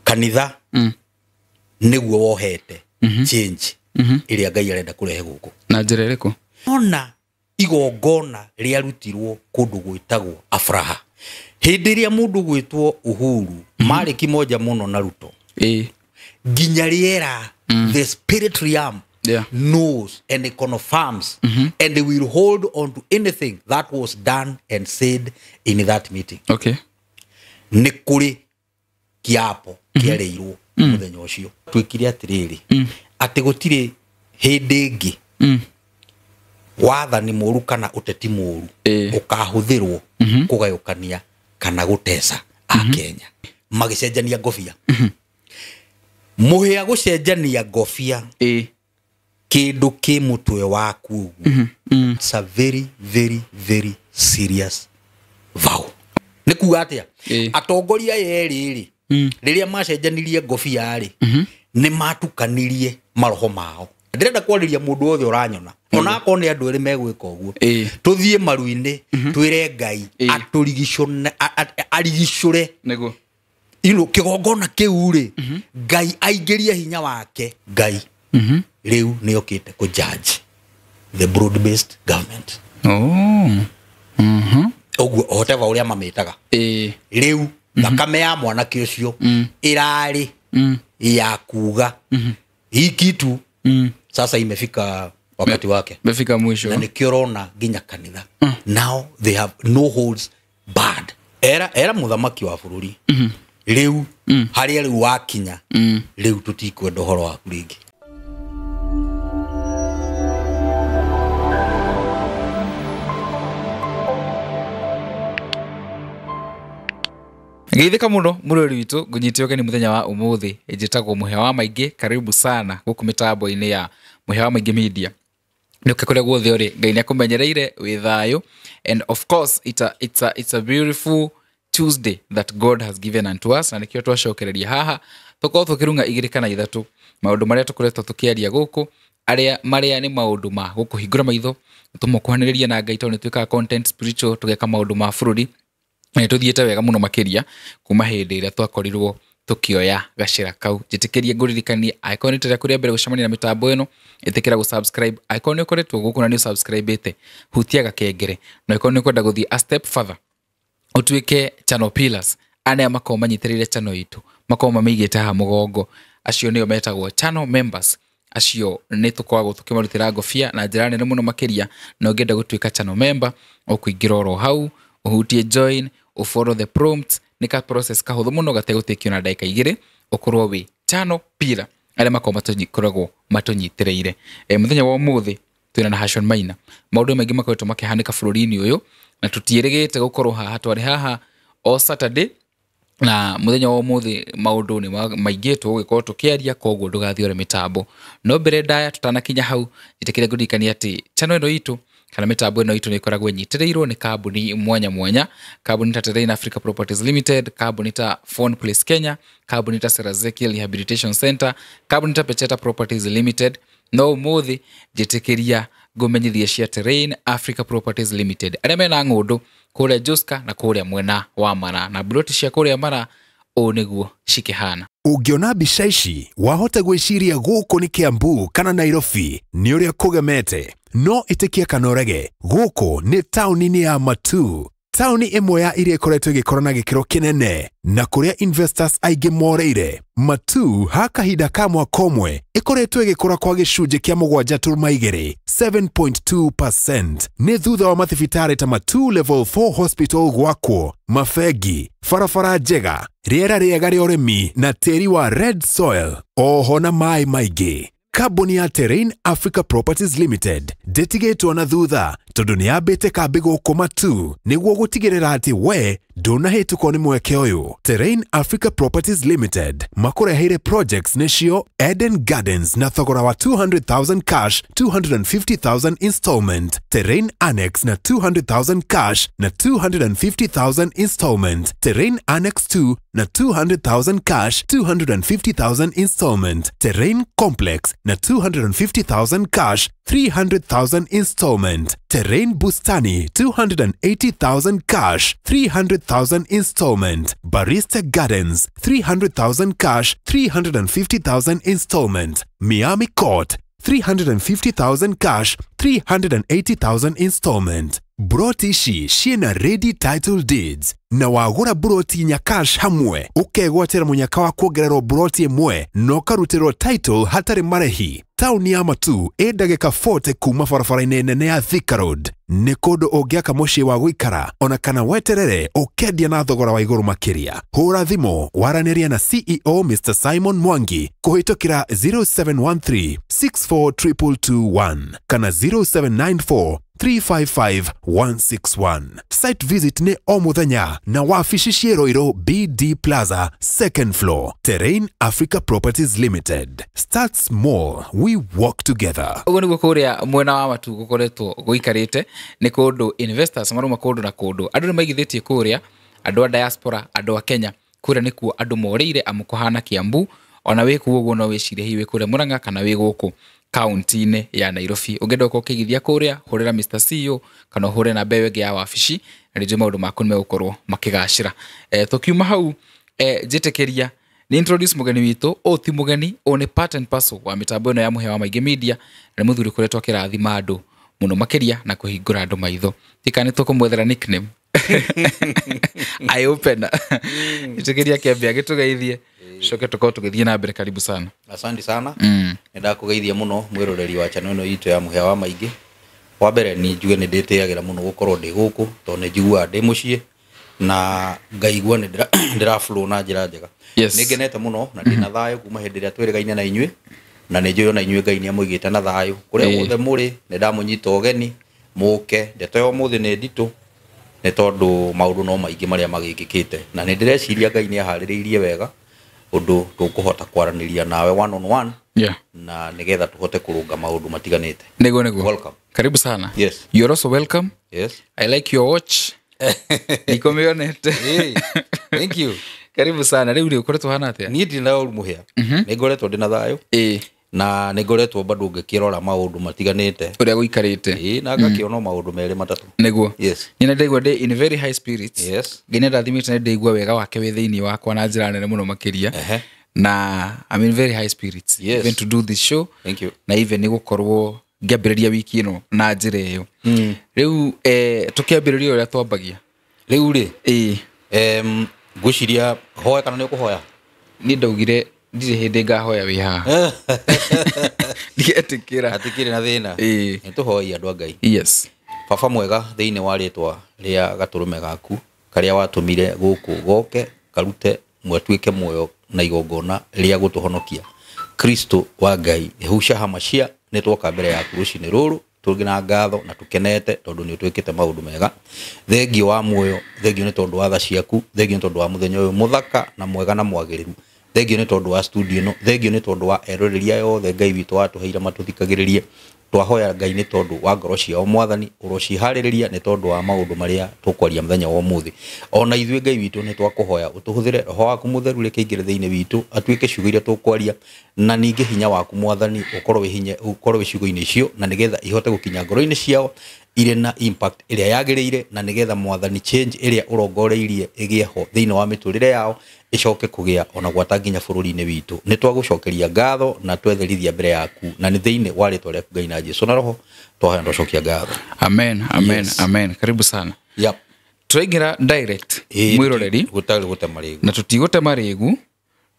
Kanitha nĩguo wohete change ĩrĩa Ngai arenda kũrehe gũkũ. Na njĩra ĩrĩkũ? Ona igongona rĩarutirwo kũndũ gwĩtagwo Afraha. Hĩndĩ ĩrĩa mũndũ gwĩtwo Uhuru marĩ kimoja mũno na Ruto. Nginya rĩera the spirit realm knows and it confirms and they will hold on to anything that was done and said in that meeting. Okay. Nĩ kũrĩ kĩapo kĩarĩirwo mũthenya ũcio. Twĩkire atĩrĩrĩ atĩ gũtirĩ hĩndĩ ĩngĩ wathani mũru kana ũteti mũru ũkahũthĩrwo kũgayũkania kana gũteca Akenya. Magĩcenjania ngobia. Mũhĩa gũcenjania ngobia kĩndũ kĩ mũtwe waku ũguo. It's a very very very serious vow. Nĩ kuga atĩa? Atongoria aya erĩ rĩ, rĩrĩa macenjanirie ngobia rĩ, nĩ matukanirie maroho mao. Ndĩrenda kwarĩria mũndũ wothe ũranyona ona akorwo nĩ andũ erĩ megwĩka ũguo, tũthiĩ maru-inĩ twĩre Ngai atũrigicũne, arigicũre nĩguo ino kĩgongona kĩu rĩ, Ngai aingĩrie hinya wake. Ngai rĩu nĩ okĩte kũ judge the broad based government. Ũguo whatever ũrĩa mamĩtaga rĩu thakame ya mwanake ũcio ĩrarĩ ya kuga hii kitu sasa imefika wakati wake. Imefika mwisho. Na nĩkĩo ũrona nginya kanitha now they have no holds barred. Era mũthamaki wa bũrũri rĩu harĩa rĩu wakinya rĩu tũtikwenda ũhoro waku rĩngĩ. Geithĩka mũno mũrori witũ, ngũnyite ũgeni mũthenya wa ũmũthĩ. Njĩtagwo Mũhĩa wa Maingĩ, karibu sana gũkũ mĩtambo-inĩ ya Mũhĩa wa Maingĩ Media. Nĩ ũke kũrĩa guothe ũrĩ, Ngai nĩ akũmenyereire wĩ thayũ. And of course it's a beautiful Tuesday that God has given unto us, na nĩkĩo twacokereria haha tũkorwo tũkĩrung'a igĩrĩ kana ithatũ maũndũ marĩa tũkoretwo tũkĩaria gũkũ, arĩa marĩa nĩ maũndũ ma gũkũhingũra maitho, tũmũkuhanĩrĩria na Ngai tondũ nĩ twĩkaga content spiritual, tũgeka maũndũ ma bũrũri. Nĩ tũthiĩte wega mũno makĩria kuma hĩndĩ ĩrĩa twakorirwo tũkĩoya gacĩra kau. Njĩtĩkĩrie ngũririkanie, angĩkorwo nĩ rita rĩaku rĩa mbere gũcemania na mĩtambo ĩno, ĩtĩkĩra gũ-subscribe. Angĩkorwo nĩ ũkoretwo gũkũ na nĩ ũsubscribĩte, hutia gakengere. Na angĩkorwo nĩ ũkwenda gũthiĩ a step further, ũtuĩke channel pillars, arĩa makoragwo manyitĩrĩire channel itũ, makoragwo mamĩigĩte haha mũgongo, acio nĩo metagwo channel members. Acio nĩ tũkoragwo tũkĩmarutĩra ngobia na njĩra nene mũno makĩria. Na ũngĩenda gũtuĩka channel member, ũkũingĩra oro hau, ũhutie join, ũfollow the prompts. Nĩ ka process kahũthũ mũno gategũtĩkio na ndagĩka igĩrĩ, ũkorwo wĩ channel pillar arĩa makoragwo makoragwo matũnyitĩrĩire. Mũthenya wa ũmũthĩ twĩna Nahashon Maina. Maũndũ maingĩ makoretwo makĩhanĩka bũrũri-inĩ ũyũ na tũtiĩrĩgĩte gũkorwo haha. Twarĩ haha o Saturday, na mũthenya wa ũmũthĩ maũndũ nĩ maingĩ tũgũgĩkorwo tũkĩaria, koguo ndũgathiore mĩtambo. No mbere ndaya tũtanakinya hau, njĩtĩkĩre ngũririkanie atĩ channel ĩno itũ kana mĩtambo ĩno itũ nĩ ĩkoragwo ĩnyitĩrĩirwo nĩ kambuni mwanya mwanya, kambuni ta Terrain Africa Properties Limited, kambuni ta Phone Place Kenya, kambuni ta Serazekiel Rehabilitation Center, kambuni ta Pecheta Properties Limited. No ũmũthĩ njĩtĩkĩria ngũmenyithie cia Terrain Africa Properties Limited, arĩa mena ng'ũndũ kũrĩa Joska na kũrĩa mwena wa Mara, na mburoti cia kũrĩa Mara ũũ nĩguo cikĩhana. Ũngĩona mbica ici wahota gwĩciria gũkũ nĩ Kiambu kana Nairobi nĩ ũrĩa kũgemete, no ĩtĩkia kana ũrege, gũkũ nĩ taũni-inĩ ya Matuu, taũni ĩmwe ya iria ĩkoretwo ĩgĩkũra na gĩkĩro kĩnene na kũrĩa investors aingĩ moreire. Matuu ha kahinda ka mwaka ũmwe ĩkoretwo ĩgĩkũra kwa gĩcunjĩ kĩa 7.2 7.2%. Nĩ thutha wa mathibitarĩ ta Matuu Level 4 Hospital gwakwo, mabengi, barabara njega, rĩera rĩega rĩa ũrĩmi na tĩri wa red soil, oho na maĩ maingĩ. Kambuni ya Terrain Africa Properties Limited ndĩtigĩtwo na thutha tondũ nĩ yambĩte kambĩ gũkũ Matuu nĩguo gũtigĩrĩra atĩ we ndũnahĩtũkwo nĩ mweke ũyũ. Terrain Africa Properties Limited makũreheire projects nĩcio Eden Gardens na thogora wa 200,000 cash, 250,000 installment, Terrain Annex na 200,000 cash na 250,000 installment, Terrain Annex 2 na 200,000 cash, 250,000 installment, Terrain Complex na 250,000 cash, 300,000 installment. Terrain Bustani 280,000 cash, 300,000 installment. Barista Gardens 300,000 cash, 350,000 installment. Miami Court 350,000 cash, 380,000 installment. Broti ici ciĩna ready title deeds na wagũra broti inya cash hamwe ũkegwatĩra mũnyaka wa kuongererwo broti ĩmwe na ũkarutĩrwo title hatarĩ marĩhi. Taũni ya Matu ĩ ndagĩka 40 kuma barabara-inĩ nene ya Thika Road. Nĩ kũndũ ũngĩaka mũciĩ wa gũikara ona kana weterere ũkendia na thogora wa igũrũ makĩria. Hũra thimũ waranĩria na CEO Mr. Simon Mwangi kũhĩtũkĩra 0713 642221 kana 0794 355 161. Site visit nĩ o mũthenya na wabici ciĩ Ruiru BD Plaza, second floor. Terrain Africa Properties Limited. Start small, we work together. Ũguo nĩguo kũrĩa mwena wa Matu gũkoretwo gũikarĩte. Nĩ kũndũ investors maruma kũndũ na kũndũ, andũ nĩ maigithĩtie kũrĩa, andũ a diaspora, andũ a Kenya, kũrĩa nĩkuo andũ morĩire amu kũhana Kiambu. Ona wĩ kuo ũguo no wĩcirie hihi wĩ kũrĩa Murang'a kana wĩ gũkũ kaunti-inĩ ya Nairobi. Ũngĩenda gũkorwo ũkĩigithia kũrĩa, hũrĩra Mr. CEO kana ũhũre namba ĩyo ĩngĩ ya wabici, na nĩnjũĩ maũndũ maku nĩ megũkorwo makĩgacĩra. Tũkiuma hau, njĩtĩkĩria nĩ introduce mũgeni witũ. Ũũ ti mũgeni, ũũ nĩ part and parcel wa mĩtambo ĩno ya Mũhĩa wa Maingĩ Media, na nĩ mũthuri ũkoretwo akĩrathima andũ mũno makĩria na kũhingũra andũ maitho. Tika nĩ tũkũmwethera nickname eye opener. Njĩtĩkĩria kĩambia gĩtũgeithie, coke tũkorwo tũgĩthiĩ na mbere. Karibu sana. Asante sana. Nĩ ndakũgeithia mũno mwĩroreri wa channel ĩno itũ ya Mũhĩa wa Maingĩ. Wa mbere nĩ njuge nĩ ndĩtĩagĩra mũno gũkorwo ndĩ gũkũ tondũ nĩ njiguaga ndĩ mũciĩ na ngaigua nĩ ndĩra flow na njĩra njega. Nĩ ngenete mũno na ndĩna thayũ kuma hĩndĩ ĩrĩa twĩrĩgaine na inyuĩ, na nĩ njũĩ ona inyuĩ Ngai nĩ amũigĩte na thayũ kũrĩa guothe mũrĩ. Nĩ ndamũnyita ũgeni mũke. Ndeto ya ũmũthĩ nĩ nditũ nĩ tondũ maũndũ no maingĩ marĩa magĩkĩkĩte, na nĩ ndĩreciria Ngai nĩ aharĩrĩirie wega ũndũ tũkũhota kwaranĩria nawe one on one, na nĩgetha tũhote kũrũnga maũndũ matiganĩte. Nĩguo nĩguo. Welcome. Karibu sana. Yes. You're also welcome. Yes. I like your watch. Nikomĩonete. Hey, thank you. Karibu sana. Rĩu rĩ ũkoretwo hana atĩa? Niĩ ndirĩ na ũru mũhĩa. Nĩ ngoretwo ndĩ na thayũ. Na nĩ ngoretwo bado ngĩkĩrora maũndũ matiganĩte ũrĩa gũikarĩte. Ĩĩ, na ngakĩona maũndũ merĩ matatũ. Nĩguo. Yes. Nĩ ndaigua ndĩ in very high spirits. Yes. Ngai nĩ andathimĩte, nĩ ndaigua wega wake wĩ thĩinĩ wakwa na njĩra nene mũno makĩria. Na I'm in very high spirits. Yes. Even to do this show. Thank you. Na even nĩ gũkorwo ngĩambĩrĩria wiki ĩno na njĩra ĩyo. Rĩu tũkĩambĩrĩria ũrĩa twambagia. Rĩu rĩ, ngwĩciria hoe kana nĩ ũkũhoya? Niĩ ndaugire ndirĩ hĩndĩ ngahoya wĩ haha. Ndigetĩkĩra. Hatikĩrĩ na thĩna. Nĩ tũhoi andũ a Ngai. Yes. Baba mwega, thĩinĩ wa rĩtwa rĩa gatũrũme gaku karĩa watũmire gũkũ goke karute mwatuĩke muoyo na igongona rĩa gũtũhonokia, Kristo wa Ngai Yahusha Hamashia, nĩ twoka mbere yaku rũcinĩ rũrũ tũrĩ na ngatho na tũkenete tondũ nĩ ũtwĩkĩte maũndũ mega. Thengio wa muoyo, thengio nĩ tondũ wa tha ciaku, thengio nĩ tondũ wa mũthenya ũyũ mũthaka na mwega na mwagĩrĩru, thengio nĩ tondũ wa studio ĩno, thengio nĩ tondũ wa eroreri aya othe Ngai witũ watũheire matũthikagĩrĩrie. Twahoya Ngai nĩ tondũ wa ngoro ciao mwathani ũrociharĩrĩria nĩ tondũ wa maũndũ marĩa tũkwaria mũthenya wa ũmũthĩ. Ona ithuĩ Ngai witũ nĩ twakũhoya ũtũhũthĩre roho waku mũtheru reke aingĩre thĩinĩ witũ atuĩke ciugo iria tũkwaria, na ningĩ hinya waku mwathani ũkorwo wĩ hinya, ũkorwo wĩ ciugo-inĩ icio, na nĩgetha ihote gũkinya ngoro-inĩ ciao irĩ na impact ĩrĩa yagĩrĩire, na nĩgetha mwathani change ĩrĩa ũrongoreirie ĩgĩe ho thĩinĩ wa mĩtũrĩre yao ĩcoke kũgĩa ona gwata nginya bũrũri-inĩ witũ. Nĩ twagũcokeria ngatho na twetherithia mbere yaku, na nĩ thĩinĩ wa rĩtwa rĩaku Ngai na Jesu na roho twahoya na twacokia ngatho. Amen, amen. Yes. Amen. Karibu sana. Yep. Tũraingĩra direct mwĩroreri gũtarĩ gũtema rĩgu. Na tũtigũtema rĩgu,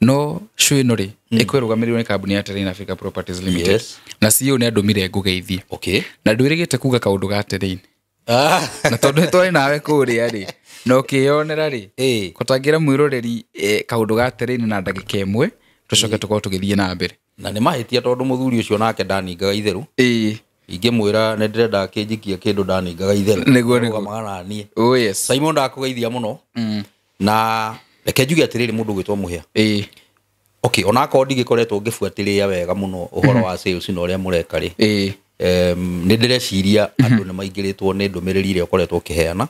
no show ĩno rĩ ĩkwĩrũgamĩrĩirwo nĩ kambuni ya Terrain Africa Properties Limited. Yes. Na CEO nĩ andũmire ngũgeithie. Okay. Na ndwĩrĩgĩte kuga kaũndũ ga Terrain. Na tondũ nĩ twarĩ nawe kũrĩa rĩ, na ũkĩyonera rĩ, kũtangĩra mwĩroreri kaũndũ ga Terrain na ndagĩka ĩmwe, tũcoke tũkorwo tũgĩthiĩ na mbere. Na nĩ mahĩtia tondũ mũthuri ũcio nake ndaningaga itherũ. Ingĩmwĩra nĩ ndĩrenda akĩnjikia kĩndũ ndaningaga itherũ. Nĩguo, nĩguo. Arũgamaga na niĩ. Oh, yes. Simon ndakũgeithia mũno. Na reke njuge atĩrĩrĩ, mũndũ ũgwĩtwo Mũhĩa. Okay, onakorwo ndigĩkoretwo ngĩbuatĩrĩra wega mũno ũhoro wa sales na ũrĩa mũreka rĩ, nĩ ndĩreciria andũ nĩ maingĩrĩtwo nĩ ndũmĩrĩri ĩrĩa ũkoretwo ũkĩheana.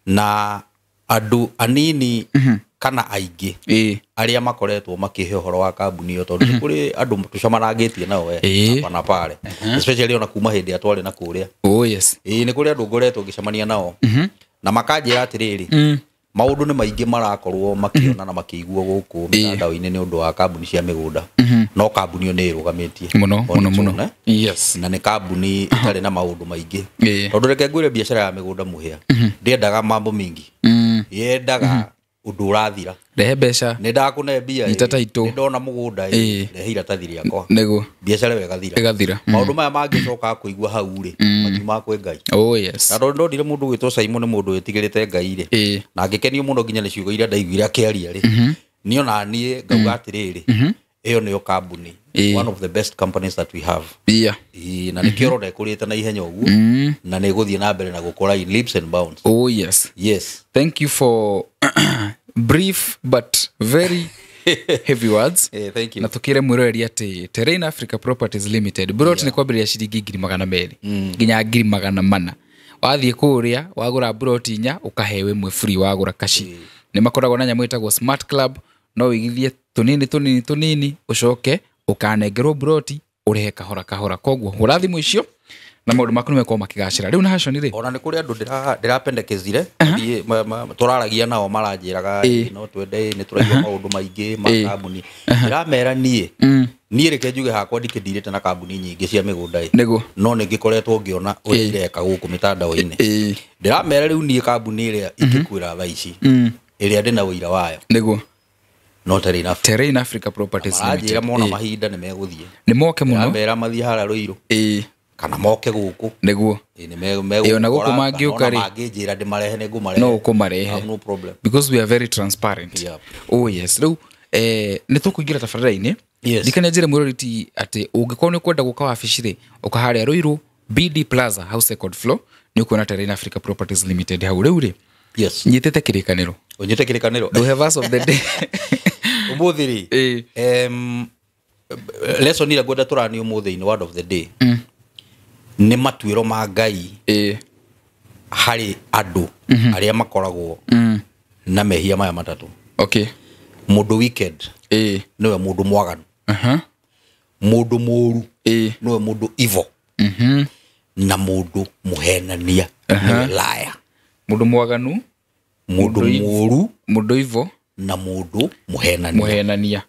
Na andũ anini Kana aingĩ arĩa makoretwo makĩhe ũhoro wa kambuni ĩyo, tondũ nĩ kũrĩ andũ tũcamanangĩtie nao we hapa na pale, especially ona kuma hĩndĩ ĩrĩa twarĩ na kũrĩa. Oh yes. Ĩĩ, nĩ kũrĩ andũ ngoretwo ngĩcemania nao na makanjĩra atĩrĩrĩ, maũndũ nĩ maingĩ marakorwo makĩona na makĩiguo gũkũ mĩtandao-inĩ nĩ ũndũ wa kambuni cia mĩgũnda, no kambuni ĩyo nĩ ĩrũgamĩtie Mũno on mũno its own, mũno. eh? Yes. Na nĩ kambuni ĩtarĩ na maũndũ maingĩ, tondũ reke ngwĩre, biacara ya mĩgũnda, mũhĩa, ndĩendaga mambo mingi, yendaga ũndũ ũrathira. Rehe mbeca. Nĩ ndakũne mbia. Nyita title. Nĩ ndona mũgũnda, rehe iratathi rĩakwa, Nĩguo. biacara ĩyo ĩgathira. Ĩgathira. Maũndũ maya mangĩcoka kũigua hau rĩ, makiuma kwĩ Ngai. Oh yes. Na tondũ ndonire mũndũ gwĩtwo Simon nĩ mũndũ wĩtigĩrĩte Ngai rĩ, na ngĩkenio mũno nginya nĩ ciugo iria ndaiguire akĩaria rĩ, niĩ ona niĩ ngauga atĩrĩrĩ, ĩyo nĩyo kambuni, one of the best companies that we have. Ĩĩ, na nĩkĩo ũrona ĩkũrĩte na ihenya ũguo, na nĩ ĩgũthiĩ na mbere na gũkũra in leaps and bounds. Oh yes. Yes. Thank you for brief but very heavy words. Thank you. Na tukire mwiroreri ati Terrain Africa Properties Limited brot nĩ kwambĩrĩria ciringi 200,000 nginya 400,000. Wathiĩ kũrĩa wagũra brot inya, ũkaheo ĩmwe free wagũra kaci. Nĩ makoragwo na nyamũ ĩtagwo Smart Club, no ũigithie tũnini tũnini tũnini, ũcoke ũkanengerwo broti ũrĩhe kahora kahora. Koguo hũra thimũ icio na maũndũ maku nĩ mekorwo makĩgacĩra. Rĩu na haconi rĩ, Ona nĩ kũrĩ andũ ndĩrapendekezire thiĩ tũraragia nao, maranjĩraga, "Ĩ, no twende, nĩ tũraigua maũndũ maingĩ ma kambuni." Ndĩramera niĩ reke njuge hakwa ndikĩndirĩte na kambuni nyingĩ cia mĩgũnda ĩ, no nĩ ngĩkoretwo ngĩona ũrĩa ireka gũkũ mĩtandao-inĩ. Ndĩramera rĩu niĩ kambuni ĩrĩa ingĩkwĩra thaa ici, ĩrĩa ndĩna ũira wayo, no Terrain Africa. Terrain Africa Properties Maranjĩra Limited. mona mahinda nĩ megũthiĩ. Nĩ moke mũno. Ndĩramera mathiĩ harĩa Rũirũ kana moke gũkũ. Nĩguo. Ĩ, nĩ Ĩ, ona gũkũ megũkora, mangĩũka kana rĩ, ona mangĩnjĩra ndĩmarehe, nĩ ngũmarehe. No ũkũmarehe. I have no problem. Because we are very transparent. Oh yes. Rĩu nĩ tũkũingĩra tabarĩra-inĩ. Ndikane njĩre mwĩrori ti atĩ ũngĩkorwo nĩ ũkwenda gũka wabici rĩ, ũka harĩa Rũirũ BD Plaza, house second floor, nĩ ũkuona Terrain Africa Properties Limited hau. Rĩu rĩ, nyitĩte kĩrĩkanĩro. Ũnyite kĩrĩkanĩro. Ndũhe verse of the day. Ũmũthĩ rĩ, lesson ĩrĩa ngwenda tũranie ũmũthĩ in word of the day nĩ matuĩro ma Ngai harĩ andũ arĩa makoragwo na mehia maya matatũ. Mũndũ wicked, nĩwe mũndũ mwaganu. Mũndũ mũũru, nĩwe mũndũ evil. Na mũndũ mũhenania, nĩwe liar. Mũndũ mwaganu, Mũndũ mũũru, mũndũ ivo, na mũndũ mũhenania. Mũhenania.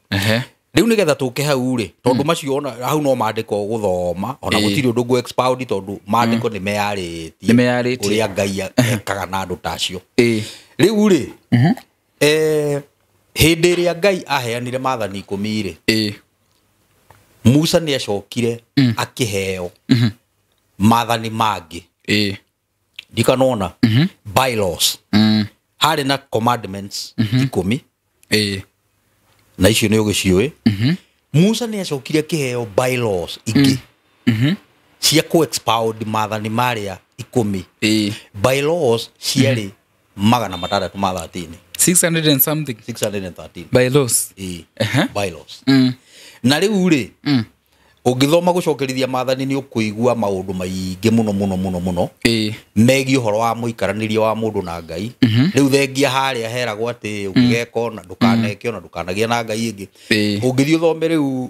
Rĩu nĩgetha tũke hau rĩ, tondũ macio ona hau no mandĩko gũthoma, ona gũtirĩ ũndũ ngũ expound, tondũ mandĩko nĩ meyarĩtie Nĩ meyarĩtie. ũrĩa Ngai ekaga na andũ ta acio. Rĩu rĩ, hĩndĩ ĩrĩa Ngai aheanire maathani 10 rĩ, Musa nĩ acokire akĩheo maathani mangĩ. Ndikanona bylaws, harĩ na commandments 10, na icio nĩ ũgĩciũĩ. Musa nĩ acokire akĩheo bylaws ingĩ cia kũ expound maathani marĩa 10. Bylaws ciarĩ 613. 600 and something. 613. Bylaws. Ĩĩ, bylaws. Na rĩu rĩ, ũngĩthoma gũcokerithia maathani, nĩ ũkũigua maũndũ maingĩ mũno mũno mũno mũno megiĩ ũhoro wa mũikaranĩrie wa mũndũ na Ngai. Rĩu thengia harĩa heragwo atĩ ũngĩgeka ona ndũkaneke, ona ndũkanagĩe na Ngai ĩngĩ, ũngĩthiĩ ũthome rĩu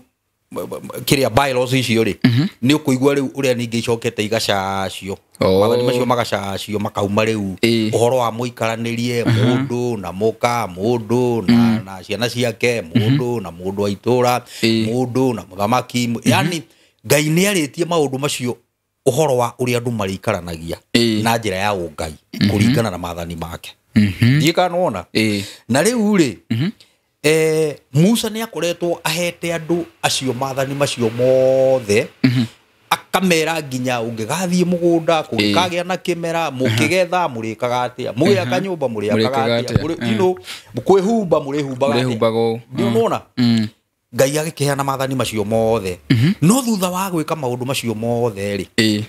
kĩrĩa bylaws icio rĩ, nĩ ũkũigua rĩu ũrĩa ningĩ icokete igacacio. Maathani macio magacacio makauma rĩu ũhoro wa mũikaranĩrie mũndũ na mũka mũndũ na ciana ciake, mũndũ na mũndũ wa itũra, mũndũ na mũthamaki. Yani Ngai nĩ arĩtie maũndũ macio, ũhoro wa ũrĩa andũ marĩikaranagia na njĩra ya ũngai kũringana na maathani make. Ndiĩ kana wona. Na rĩu rĩ, Musa nĩ akoretwo ahete andũ acio maathani macio mothe, akamera nginya ũngĩgathiĩ mũgũnda, kũngĩkagĩa na kĩmera, mũkĩgetha mũrĩkaga atĩa, mũgĩaka nyũmba mũrĩakaga Mũrĩkaga atĩa, atĩa, kwĩhumba mũrĩhumbaga atĩa. Mũrĩhumbaga ũũ. Nĩ ũrona Ngai agĩkĩheana maathani macio mothe. No thutha wa gwĩka maũndũ macio mothe rĩ,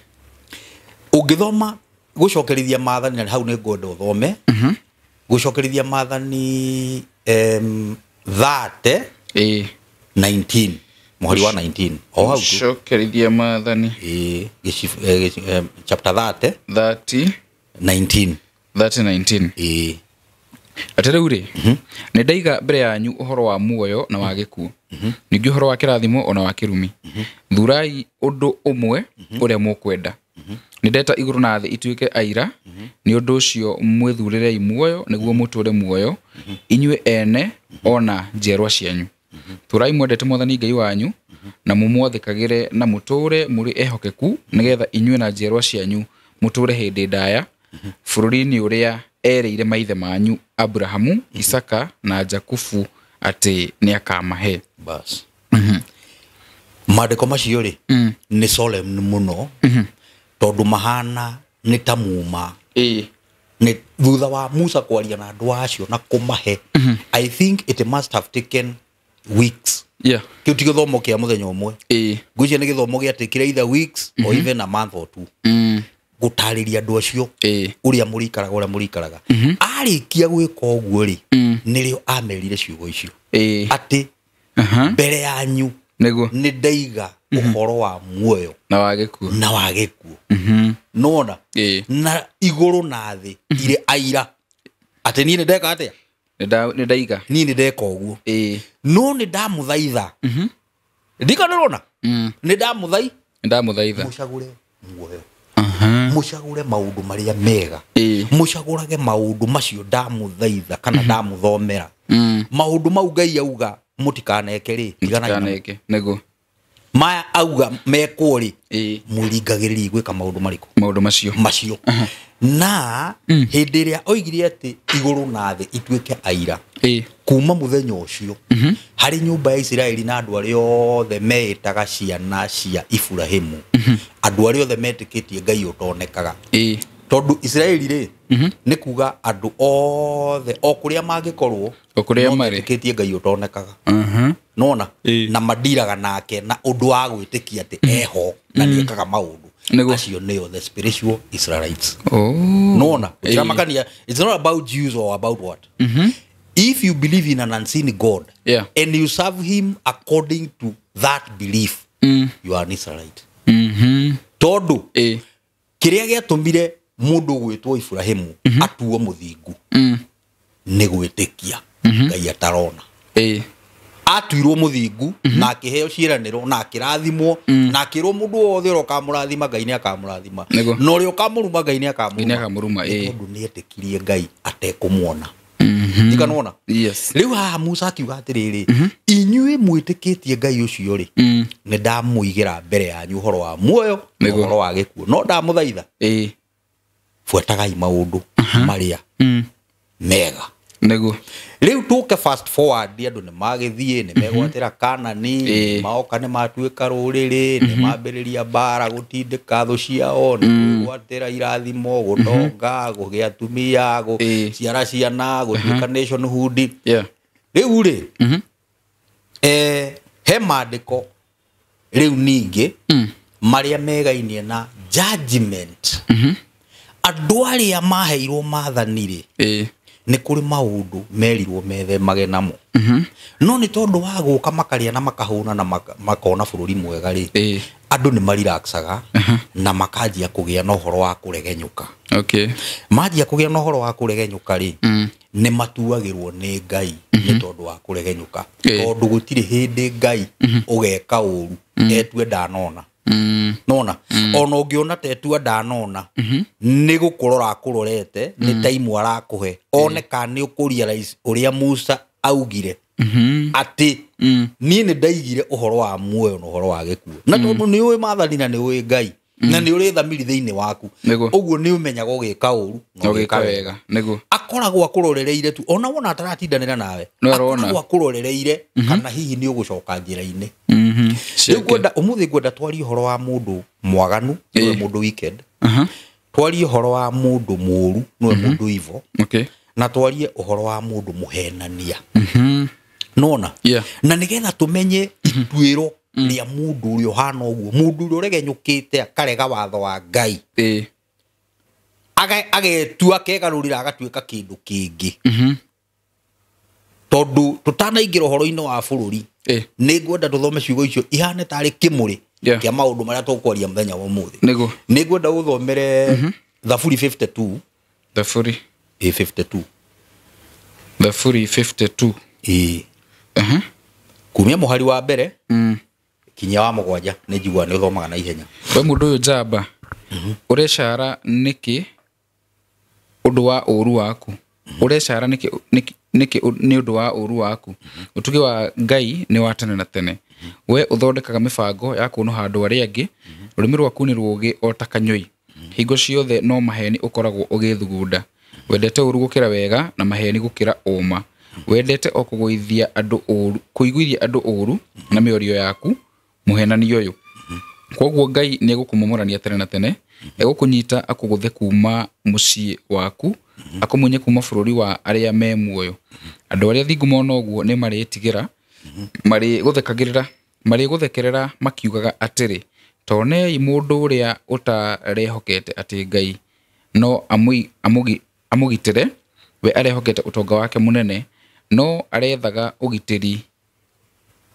ũngĩthoma gũcokerithia maathani, na hau nĩ ngwenda ũthome gũcokerithia maathani 30 19, mũhari wa 19 o hau tu. Cokerithia maathani. Ĩĩ, chapter 30 30 19. 30 19. Ĩĩ. Atĩ rĩu rĩ, nĩ ndaiga mbere yanyu ũhoro wa muoyo na wa gĩkuũ, ningĩ ũhoro wa kĩrathimo ona wa kĩrumi. Thurai ũndũ ũmwe ũrĩa mũkwenda. Nĩ ndeta igũrũ na thĩ ituĩke aira, nĩ ũndũ ũcio mwĩthurĩrei muoyo nĩguo mũtũũre muoyo, inyuĩ ene ona njiarwa cianyu. Tũrai mwendete Mwathani Ngai wanyu na mũmwathĩkagĩre na mũtũũre mũrĩ ehokeku, nĩgetha inyuĩ na njiarwa cianyu mũtũũre hĩndĩ ndaya bũrũri-inĩ ũrĩa erĩire maithe manyu Abrahamu, Isaka na Jakubu atĩ nĩakamahe. Bas. Maandĩko macio rĩ, nĩ solemn mũno, tondũ mahana nĩ ta muma. Nĩ thutha wa Musa kwaria na andũ acio na kũmahe, I think it must have taken weeks. Kĩu ti gĩthomo kĩa mũthenya ũmwe. Ngwĩciria nĩ gĩthomo gĩatekire either weeks or even a month or two. Gũtarĩria andũ acio ũrĩa mũrĩikaraga, ũrĩa mũrĩikaraga. Arĩkia gwĩka ũguo rĩ, nĩrĩo amerire ciugo icio. Atĩ mbere yanyu nĩ ndaiga ũhoro wa muoyo na wa gĩkuũ. Na wa gĩkuũ. Nĩwona? Na igũrũ na thĩ irĩ aira. Atĩ niĩ nĩ ndeka atĩa? Nĩ ndaiga. Niĩ nĩ ndeka ũguo. No nĩ ndamũthaitha. Ndikanĩrona? Nĩ ndamũthaitha. Nĩ ndamũthaitha. Mũcagũre muoyo. Mũcagũre maũndũ marĩa mega. Mũcagũrage maũndũ macio ndamũthaitha kana ndamũthomera. Maũndũ mau Ngai auga mũtikaneke rĩ, tiganai namo. Mũtikaneke, nĩguo. Maya auga mekwo rĩ, mwĩringagĩrĩrie gwĩka maũndũ marĩkũ? Maũndũ macio. Macio. Na hĩndĩ ĩrĩa oigire atĩ igũrũ na thĩ ituĩke aira, kuma mũthenya ũcio, harĩ nyũmba ya Isiraeli na andũ arĩa othe meĩtaga ciana cia Iburahĩmu, andũ arĩa othe metĩkĩtie Ngai ũtonekaga. Tondũ Isiraeli rĩ, nĩ kuga andũ othe o kũrĩa mangĩkorwo, O kũrĩa no marĩ. metĩkĩtie Ngai ũtonekaga. Nona? Na mandiraga nake na ũndũ wa gwĩtĩkia atĩ eho na nĩekaga maũndũ. Acio nĩo the spiritual Israelites. Nona? Gũtiramakania, it's not about Jews or about what. If you believe in an unseen God, and you serve him according to that belief, you are an Israelite. Tondũ, kĩrĩa gĩatũmire mũndũ gwĩtwo Ibrahimu atuo mũthingu, nĩ gwĩtĩkia Ngai atarona. Atuirwo mũthingu na akĩheo ciĩranĩro na akĩrathimwo na akĩrwo mũndũ wothe ũrĩa ũkamũrathima Ngai nĩ akamũrathima, na ũrĩa ũkamũruma Ngai nĩ akamũruma. Ngai nĩ akamũruma, Nĩ tondũ nĩ etĩkirie Ngai atekũmuona. Ndikanona? Rĩu haha Musa akiuga atĩrĩrĩ, inyuĩ mwĩtĩkĩtie Ngai ũcio rĩ, nĩ ndamũigĩra mbere yanyu ũhoro wa muoyo na ũhoro wa gĩkuũ, no ndamũthaitha, buatagai maũndũ marĩa mega. Nĩguo. Rĩu tũke fast forward, andũ nĩ magĩthiĩ, nĩ megwatĩra Kanani, maoka nĩ matuĩka rũrĩrĩ, nĩ mambĩrĩria mbara gũtindĩka thũ ciao, nĩ kwĩgwatĩra irathimo, gũtonga, kũgĩa atumia, gũciara ciana, gũtuĩka nationhood. Rĩu rĩ, he maandĩko rĩu ningĩ marĩa megainie na judgment. Andũ arĩa maheirwo maathani rĩ, nĩ kũrĩ maũndũ merirwo methemage namo. No nĩ tondũ wa gũka makarĩa na makahũna na makona bũrũri mwega rĩ, andũ nĩ marelaxaga na makanjia kũgĩa na ũhoro wa kũregenyũka. Manjia kũgĩa na ũhoro wa kũregenyũka rĩ, nĩ matuagĩrwo nĩ Ngai nĩ tondũ wa kũregenyũka. Tondũ gũtirĩ hĩndĩ Ngai ũgeka ũru etue ndanona. Nona? Ona ũngĩona ta etua ndanona, nĩ gũkũrora akũrorete, nĩ time arakũhe. One kana nĩ ũkũrealize ũrĩa Musa augire, atĩ niĩ nĩ ndaigire ũhoro wa muoyo na ũhoro wa gĩkuũ. Na tondũ nĩ ũĩ maathani na nĩ ũĩ Ngai, na nĩ ũrĩ thamiri thĩinĩ waku, ũguo nĩ ũmenyaga ũgĩka ũru na Na ũgĩka ũgĩka wega. wega. Akoragwo akũrorereire tu, ona wona ataratindanĩra nawe, No arona. akoragwo akũrorereire kana hihi nĩ ũgũcoka njĩra-inĩ. Rĩu ũmũthĩ ngwenda twarie ũhoro wa mũndũ mwaganu, nĩwe mũndũ wicked. Twarie ũhoro wa mũndũ mũũru, nĩwe mũndũ evil. Na twarie ũhoro wa mũndũ mũhenania. Nona? Na nĩgetha tũmenye ituĩro rĩa mũndũ ũrĩa ũhana ũguo, mũndũ ũrĩa ũregenyũkĩte akarega watho wa Ngai. Agetua akegarũrĩra agatuĩka kĩndũ kĩngĩ. Tondũ tũtanaingĩra ũhoro-inĩ wa bũrũri, nĩ ngwenda tũthome ciugo icio ihane tarĩ kĩmũrĩ kĩa maũndũ marĩa tũkwaria mũthenya wa ũmũthĩ. Nĩ ngwenda ũthomere Thaburi 52. Thaburi. 52. Thaburi 52. Ĩĩ. Kumia mũhari wa mbere kinya wa 7 nĩ njiguaga nĩ ũthomaga na ihenya. We mũndũ ũyũ njamba, ũrecara nĩkĩ ũndũ wa ũũru waku? Ũrecara nĩkĩ nĩ ũndũ wa ũũru waku? Ũtugi wa Ngai nĩ wa tene na tene. We ũthondekaga mĩbango ya kũnũha andũ arĩa angĩ, rũrĩmĩ rwaku nĩ rũũgĩ o ta kanyũi. Hingo ciothe no maheni ũkoragwo ũgĩthugunda. Wendete ũũru gũkĩra wega na maheni gũkĩra ũũma. Wendete o kũiguithia andũ ũũru na mĩario yaku, mũhenani ũyũ. Kwoguo Ngai nĩ egũkũmomorania tene na tene, egũkũnyita akũgũthe kuma mũciĩ waku, akũmunye kuma bũrũri wa arĩa me muoyo. Andũ arĩa thingu mona ũguo nĩ marĩtigĩra, marĩgũthekerera makiugaga atĩrĩ, tonei mũndũ ũrĩa ũtarehokete atĩ Ngai no amũgitĩre, we arehokete ũtonga wake mũnene, no arethaga ũgitĩri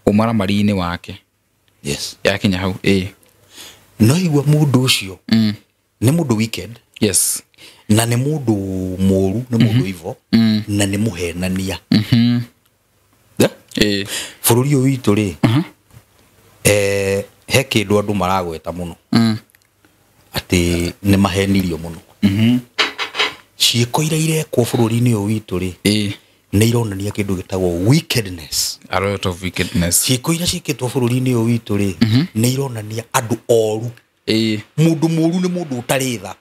ũmaramari-inĩ wake. Yes. Yakinya hau. Ĩĩ. No igua mũndũ ũcio nĩ mũndũ wicked. Yes. Na nĩ mũndũ mũũru, nĩ mũndũ evil, na nĩ mũhenania. Ĩĩ. Bũrũri ũyũ witũ rĩ, he kĩndũ andũ maragweta mũno atĩ nĩ mahenirio mũno. Ciĩko iria irekwo bũrũri-inĩ ũyũ witũ rĩ, nĩ ironania kĩndũ gĩtagwo wickedness. A lot of wickedness. Ciĩko iria ciĩkĩtwo bũrũri-inĩ ũyũ witũ rĩ, nĩ ironania andũ oru. Mũndũ mũũru nĩ mũndũ ũtarĩ tha.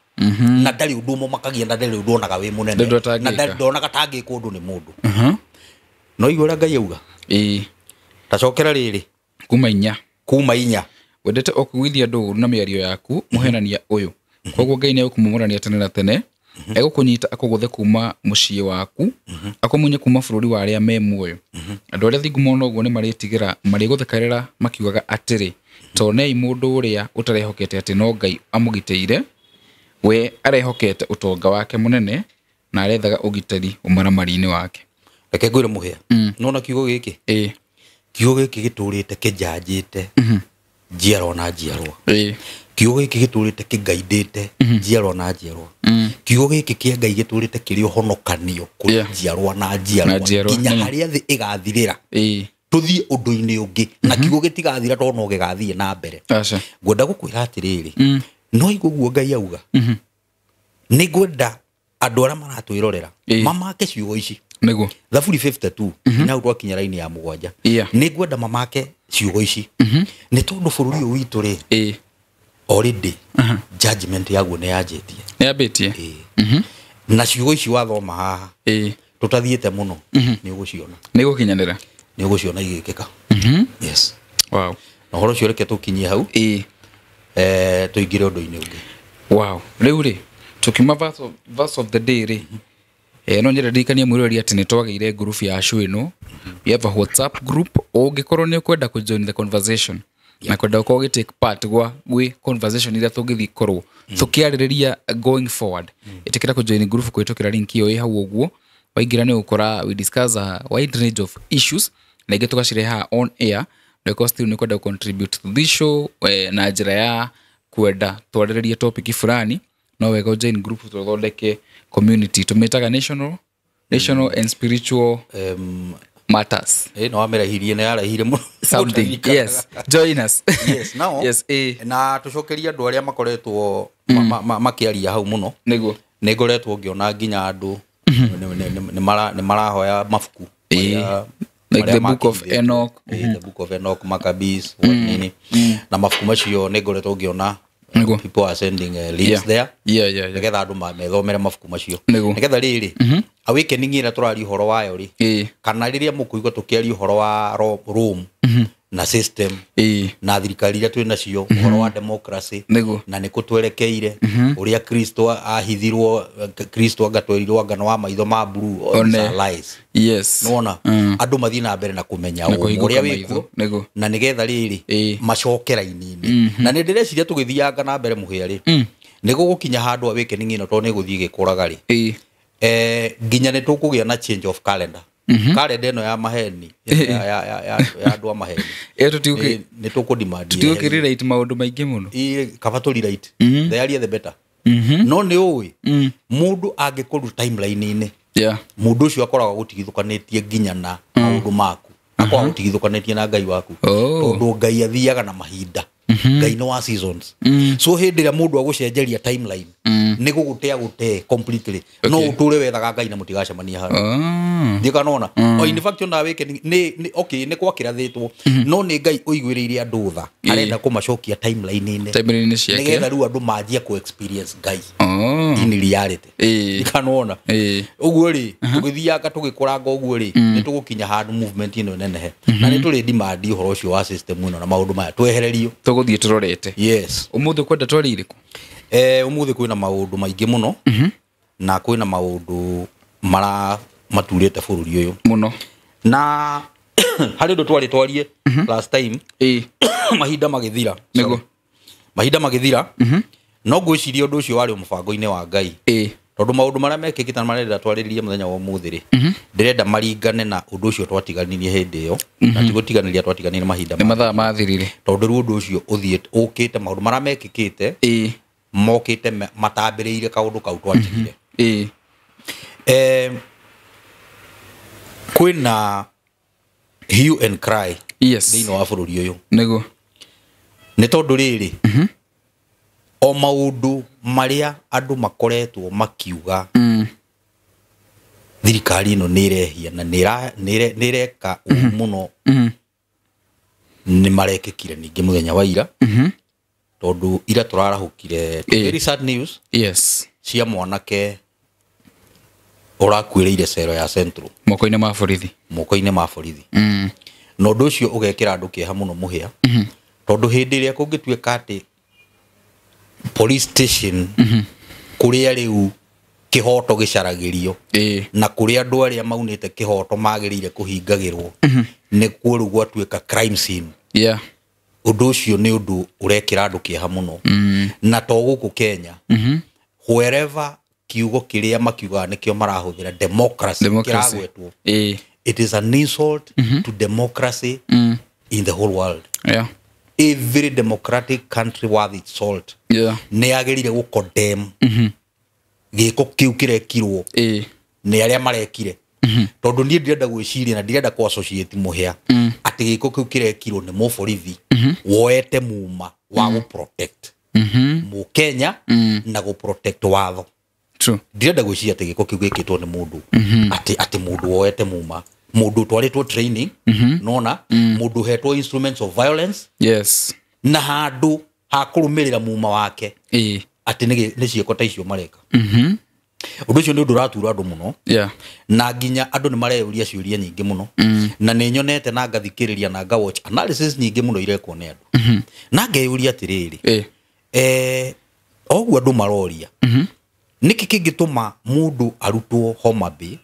Na ndarĩ ũndũ ũmũmakagia, na ndarĩ ũndũ onaga wĩ mũnene, na ndonaga tangĩkwo ũndũ nĩ mũndũ. No igua ũrĩa Ngai auga. Tacokera rĩrĩ. Kuma inya. Kuma inya. Wendete o kũiguithia andũ ũũru na mĩario yaku, mũhenania ũyũ. Kwoguo Ngai nĩ egũkũmomorania tene na tene, egũkũnyita akũgũthe kuma mũciĩ waku, akũmunye kuma bũrũri wa arĩa me muoyo. Andũ arĩa thingu mona ũguo nĩ marĩtigĩra, marĩgũthekerera makiugaga atĩrĩ, tonei mũndũ ũrĩa ũtarehokete atĩ no Ngai amũgitĩire, we arehokete ũtonga wake mũnene na arethaga ũgitĩri ũmaramari-inĩ wake. Reke ngwĩre mũhĩa. Nona kiugo gĩkĩ? Ĩĩ. Kiugo gĩkĩ gĩtũrĩte kĩnjanjĩte njiarwa na njiarwa. Kiugo gĩkĩ gĩtũrĩte kĩngaindĩte njiarwa na njiarwa. Kiugo gĩkĩ kĩa Ngai gĩtũrĩte kĩrĩ ũhonokanio kũrĩ njiarwa na njiarwa nginya harĩa thĩ ĩgathirĩra. Tũthiĩ ũndũ-inĩ ũngĩ na kiugo gĩtigathira tondũ no gĩgathiĩ na mbere. Ngwenda gũkwĩra atĩrĩrĩ, no igua ũguo Ngai auga. Nĩ ngwenda andũ arĩa maratwĩrorera mamake ciugo ici. Nĩguo. Thaburi 52 na hau twakinya raini ya 7. Nĩ ngwenda mamake ciugo ici. Nĩ tondũ bũrũri ũyũ witũ rĩ, already judgment yaguo nĩ yanjĩtie. Nĩ yambĩtie. Na ciugo ici wathoma haha, tũtathiĩte mũno, nĩ ũgũciona. Nĩ gũkinyanĩra. Nĩ ũgũciona igĩkĩka. Yes. Wow. Na ũhoro ũcio reke tũkinyie hau. Tũingĩre ũndũ-inĩ ũngĩ. Wow. Rĩu rĩ, tũkiuma verse of the day rĩ, no nyende ndirikanie mwĩroreri atĩ nĩ twagĩire group ya show ĩno. We have a WhatsApp group. Ũngĩkorwo nĩ ũkwenda kũ join the conversation na kwenda gũkorwo ũgĩ take part gwĩ conversation iria tũngĩthiĩ korwo tũkĩarĩrĩria going forward, ĩtĩkĩra kũ join group kũhĩtũkĩra link ĩyo ĩ hau ũguo. Waingĩra nĩ ũgũkora we discuss a wide range of issues na ingĩ tũgacireha on air. Na ĩkorwo still nĩ ũkwenda contribute to this show na njĩra ya kwenda twarĩrĩrie topic fulani, no wega join group tũthondeke community tũmĩtaga national and spiritual matters. No amerahirie na yarahire mũno. Something. Yes. Join us. Yes, now. Yes, na tũcokerie andũ arĩa makoretwo makĩaria hau mũno. Nĩguo. Nĩ ngoretwo ngĩona nginya andũ nĩ marahoya mabuku. Like the book of Enoch. The book of Enoch, Maccabees, nini. Na mabuku macio nĩ ngoretwo ngĩona people are sending links there. Yeah. Nĩgetha andũ methomere mabuku macio. Nĩgetha rĩrĩ, awakening ĩrĩa tũraria ũhoro wayo rĩ, kana rĩrĩa mũkũigua tũkĩaria ũhoro wa Rome na system na thirikari iria twĩ nacio, ũhoro wa democracy na nĩkũ twerekeire, ũrĩa Kristo ahithirwo, Kristo anga twerirwo anga wa maitho ma blue, all these are lies. Yes. Nĩwona andũ mathiĩ na mbere na kũmenya ũrĩa wĩkuo na nĩgetha rĩrĩ macoke raini-inĩ. Na nĩ ndĩreciria tũgĩthianga na mbere mũhĩa rĩ, nĩ gũgũkinya handũ awakening ĩno tondũ nĩ ĩgũthiĩ ĩgĩkũraga rĩ, nginya nĩ tũkũgĩa na change of calendar. Calendar ĩno ya maheni ya andũ a maheni nĩ tũkũdemand. Tũtigũkĩrewrite maũndũ maingĩ mũno. Kaba tũrewrite. The earlier the better. No nĩ ũĩ mũndũ angĩkũruta timeline-inĩ Mũndũ ũcio akoragwo agũtigithũkanĩtie nginya na maũndũ maku. Akoragwo agũtigithũkanĩtie na Ngai waku. Tondũ Ngai athiaga na mahinda. Ngai nĩ wa seasons. So hĩndĩ ĩrĩa mũndũ agũcenjeria timeline nĩ gũgũtea gũtee completely. No ũtũre wethaga Ngai na mũtigacemania handũ. Ndiũ kana ona. O in fact ona wĩke nĩ okay nĩ kwakĩrathĩtwo no nĩ Ngai ũiguĩrĩire andũ tha. Arenda kũmacokia timeline-inĩ. Timeline ciake. Nĩgetha rĩu andũ manjie kũ experience Ngai. In reality. Kana ona. Ũguo rĩ tũgĩthianga tũgĩkũranga ũguo rĩ nĩ tũgũkinya handũ movement ĩno nenehe. Na nĩ tũrĩ demand ũhoro ũcio wa system ĩno na maũndũ maya twehererio. Tũgũthiĩ tũrorete. Yes. Ũmũthĩ kwenda twarĩ irĩkũ? Ũmũthĩ kwĩna maũndũ maingĩ mũno. Na kwĩna maũndũ mara maturĩte bũrũri ũyũ mũno. Na harĩ ũndũ twarĩ twarie last time. Mahinda magĩthira. Nĩguo. Mahinda magĩthira. No ngwĩciria ũndũ ũcio warĩ mũbango-inĩ wa Ngai. Tondũ maũndũ marĩa mekĩkĩte na marĩa ndĩrenda twarĩrĩrie mũthenya wa ũmũthĩ rĩ, ndĩrenda maringane na ũndũ ũcio twatiganirie hĩndĩ ĩyo. Na ti gũtiganĩria twatiganĩrie mahinda nĩ mathaa mathirire. Tondũ rĩu ũndũ ũcio ũthiĩte ũkĩte maũndũ marĩa mekĩkĩte mokĩte matambĩrĩire kaũndũ kau twatigire. Kwĩna hue and cry thĩinĩ wa bũrũri ũyũ. Nĩguo. Nĩ tondũ rĩrĩ o maũndũ marĩa andũ makoretwo makiuga thirikari ĩno nĩ ĩrehia na nĩ ĩreka ũru mũno nĩ marekĩkire ningĩ mũthenya wa ira. Tondũ ira tũrarahũkire very sad news cia mwanake ũrakuĩrĩire cero ya Central moko-inĩ ma borithi. Moko-inĩ ma borithi. Na ũndũ ũcio ũgekĩra andũ kĩeha mũno mũhĩa. Tondũ hĩndĩ ĩrĩa kũngĩtuĩka atĩ police station kũrĩa rĩu kĩhoto gĩcaragĩrio na kũrĩa andũ arĩa maunĩte kĩhoto magĩrĩire kũhingagĩrwo nĩkuo rĩu gwatuĩka crime scene. Ũndũ ũcio nĩ ũndũ ũrekĩra andũ kĩeha mũno. Na to gũkũ Kenya, wherever kiugo kĩrĩa makiugaga nĩkĩo marahũthĩra democracy kĩragwetwo. It is an insult to democracy in the whole world. Every democratic country worth its salt nĩ yagĩrĩire gũ condemn gĩko kĩu kĩrekirwo nĩ arĩa marekire. Tondũ niĩ ndirenda gwĩciria na ndirenda kũ associate mũhĩa atĩ gĩko kĩu kĩrekirwo nĩ mũborithi woete muma wa gũ protect Mũkenya na gũ protect watho. Ndirenda gwĩciria atĩ gĩko kĩu gĩkĩtwo nĩ mũndũ atĩ mũndũ woete muma, mũndũ ũtwarĩtwo training, nona mũndũ ũhetwo instruments of violence na handũ ha kũrũmĩrĩra muma wake atĩ nĩ ciĩko ta icio mareka. Ũndũ ũcio nĩ ũndũ ũratura andũ mũno. Na nginya andũ nĩ mareyũria ciũria nyingĩ mũno. Na nĩ nyonete na ngathikĩrĩria na nga watch analysis nyingĩ mũno irekwo nĩ andũ. Na ngeyũria atĩrĩrĩ, oguo andũ maroria nĩkĩ kĩngĩtũma mũndũ arutwo Homa Bay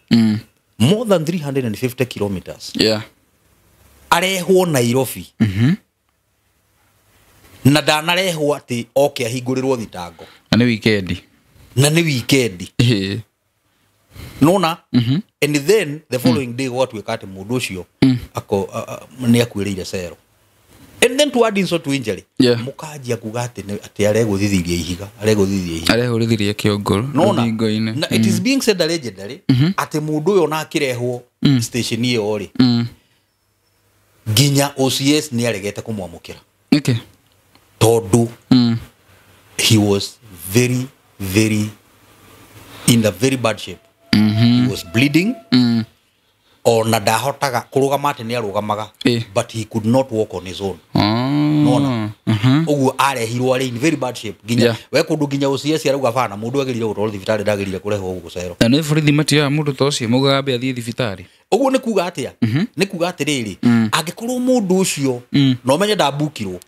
more than 350 kilometers arehwo Nairobi na ndanarehwo atĩ oke ahingũrĩrwo thitango na nĩ weekend. Na nĩ weekend. Nona and then the following day gwatuĩka atĩ mũndũ ũcio nĩ akuĩrĩire cero. And then to add insult to injury, mũkanjia kuga atĩ aregũthithirie ihiga, aregũthithirie ihiga, arehũrithirie kĩongoro rũthingo-inĩ. Na it is being said allegedly atĩ mũndũ ũyũ ona akĩrehwo station ĩyo rĩ, nginya OCS nĩ aregete kũmwamũkĩra. Tondũ he was very very in a very bad shape. He was bleeding. Ona ndahotaga kũrũgama atĩ nĩ arũgamaga, but he could not walk on his own. Nona ũguo arehirwo arĩ in very bad shape nginya we kũndũ nginya OCS arauga bana mũndũ agĩrĩire gũtwarwo thibitarĩ ndagĩrĩire kũrehwo gũkũ cero. Na nĩ borithi matioya mũndũ ta ũcio maugaga ambe athiĩ thibitarĩ. Ũguo nĩ kuga atĩa? Nĩ kuga atĩrĩrĩ, angĩkorwo mũndũ ũcio no menye ndambukirwo.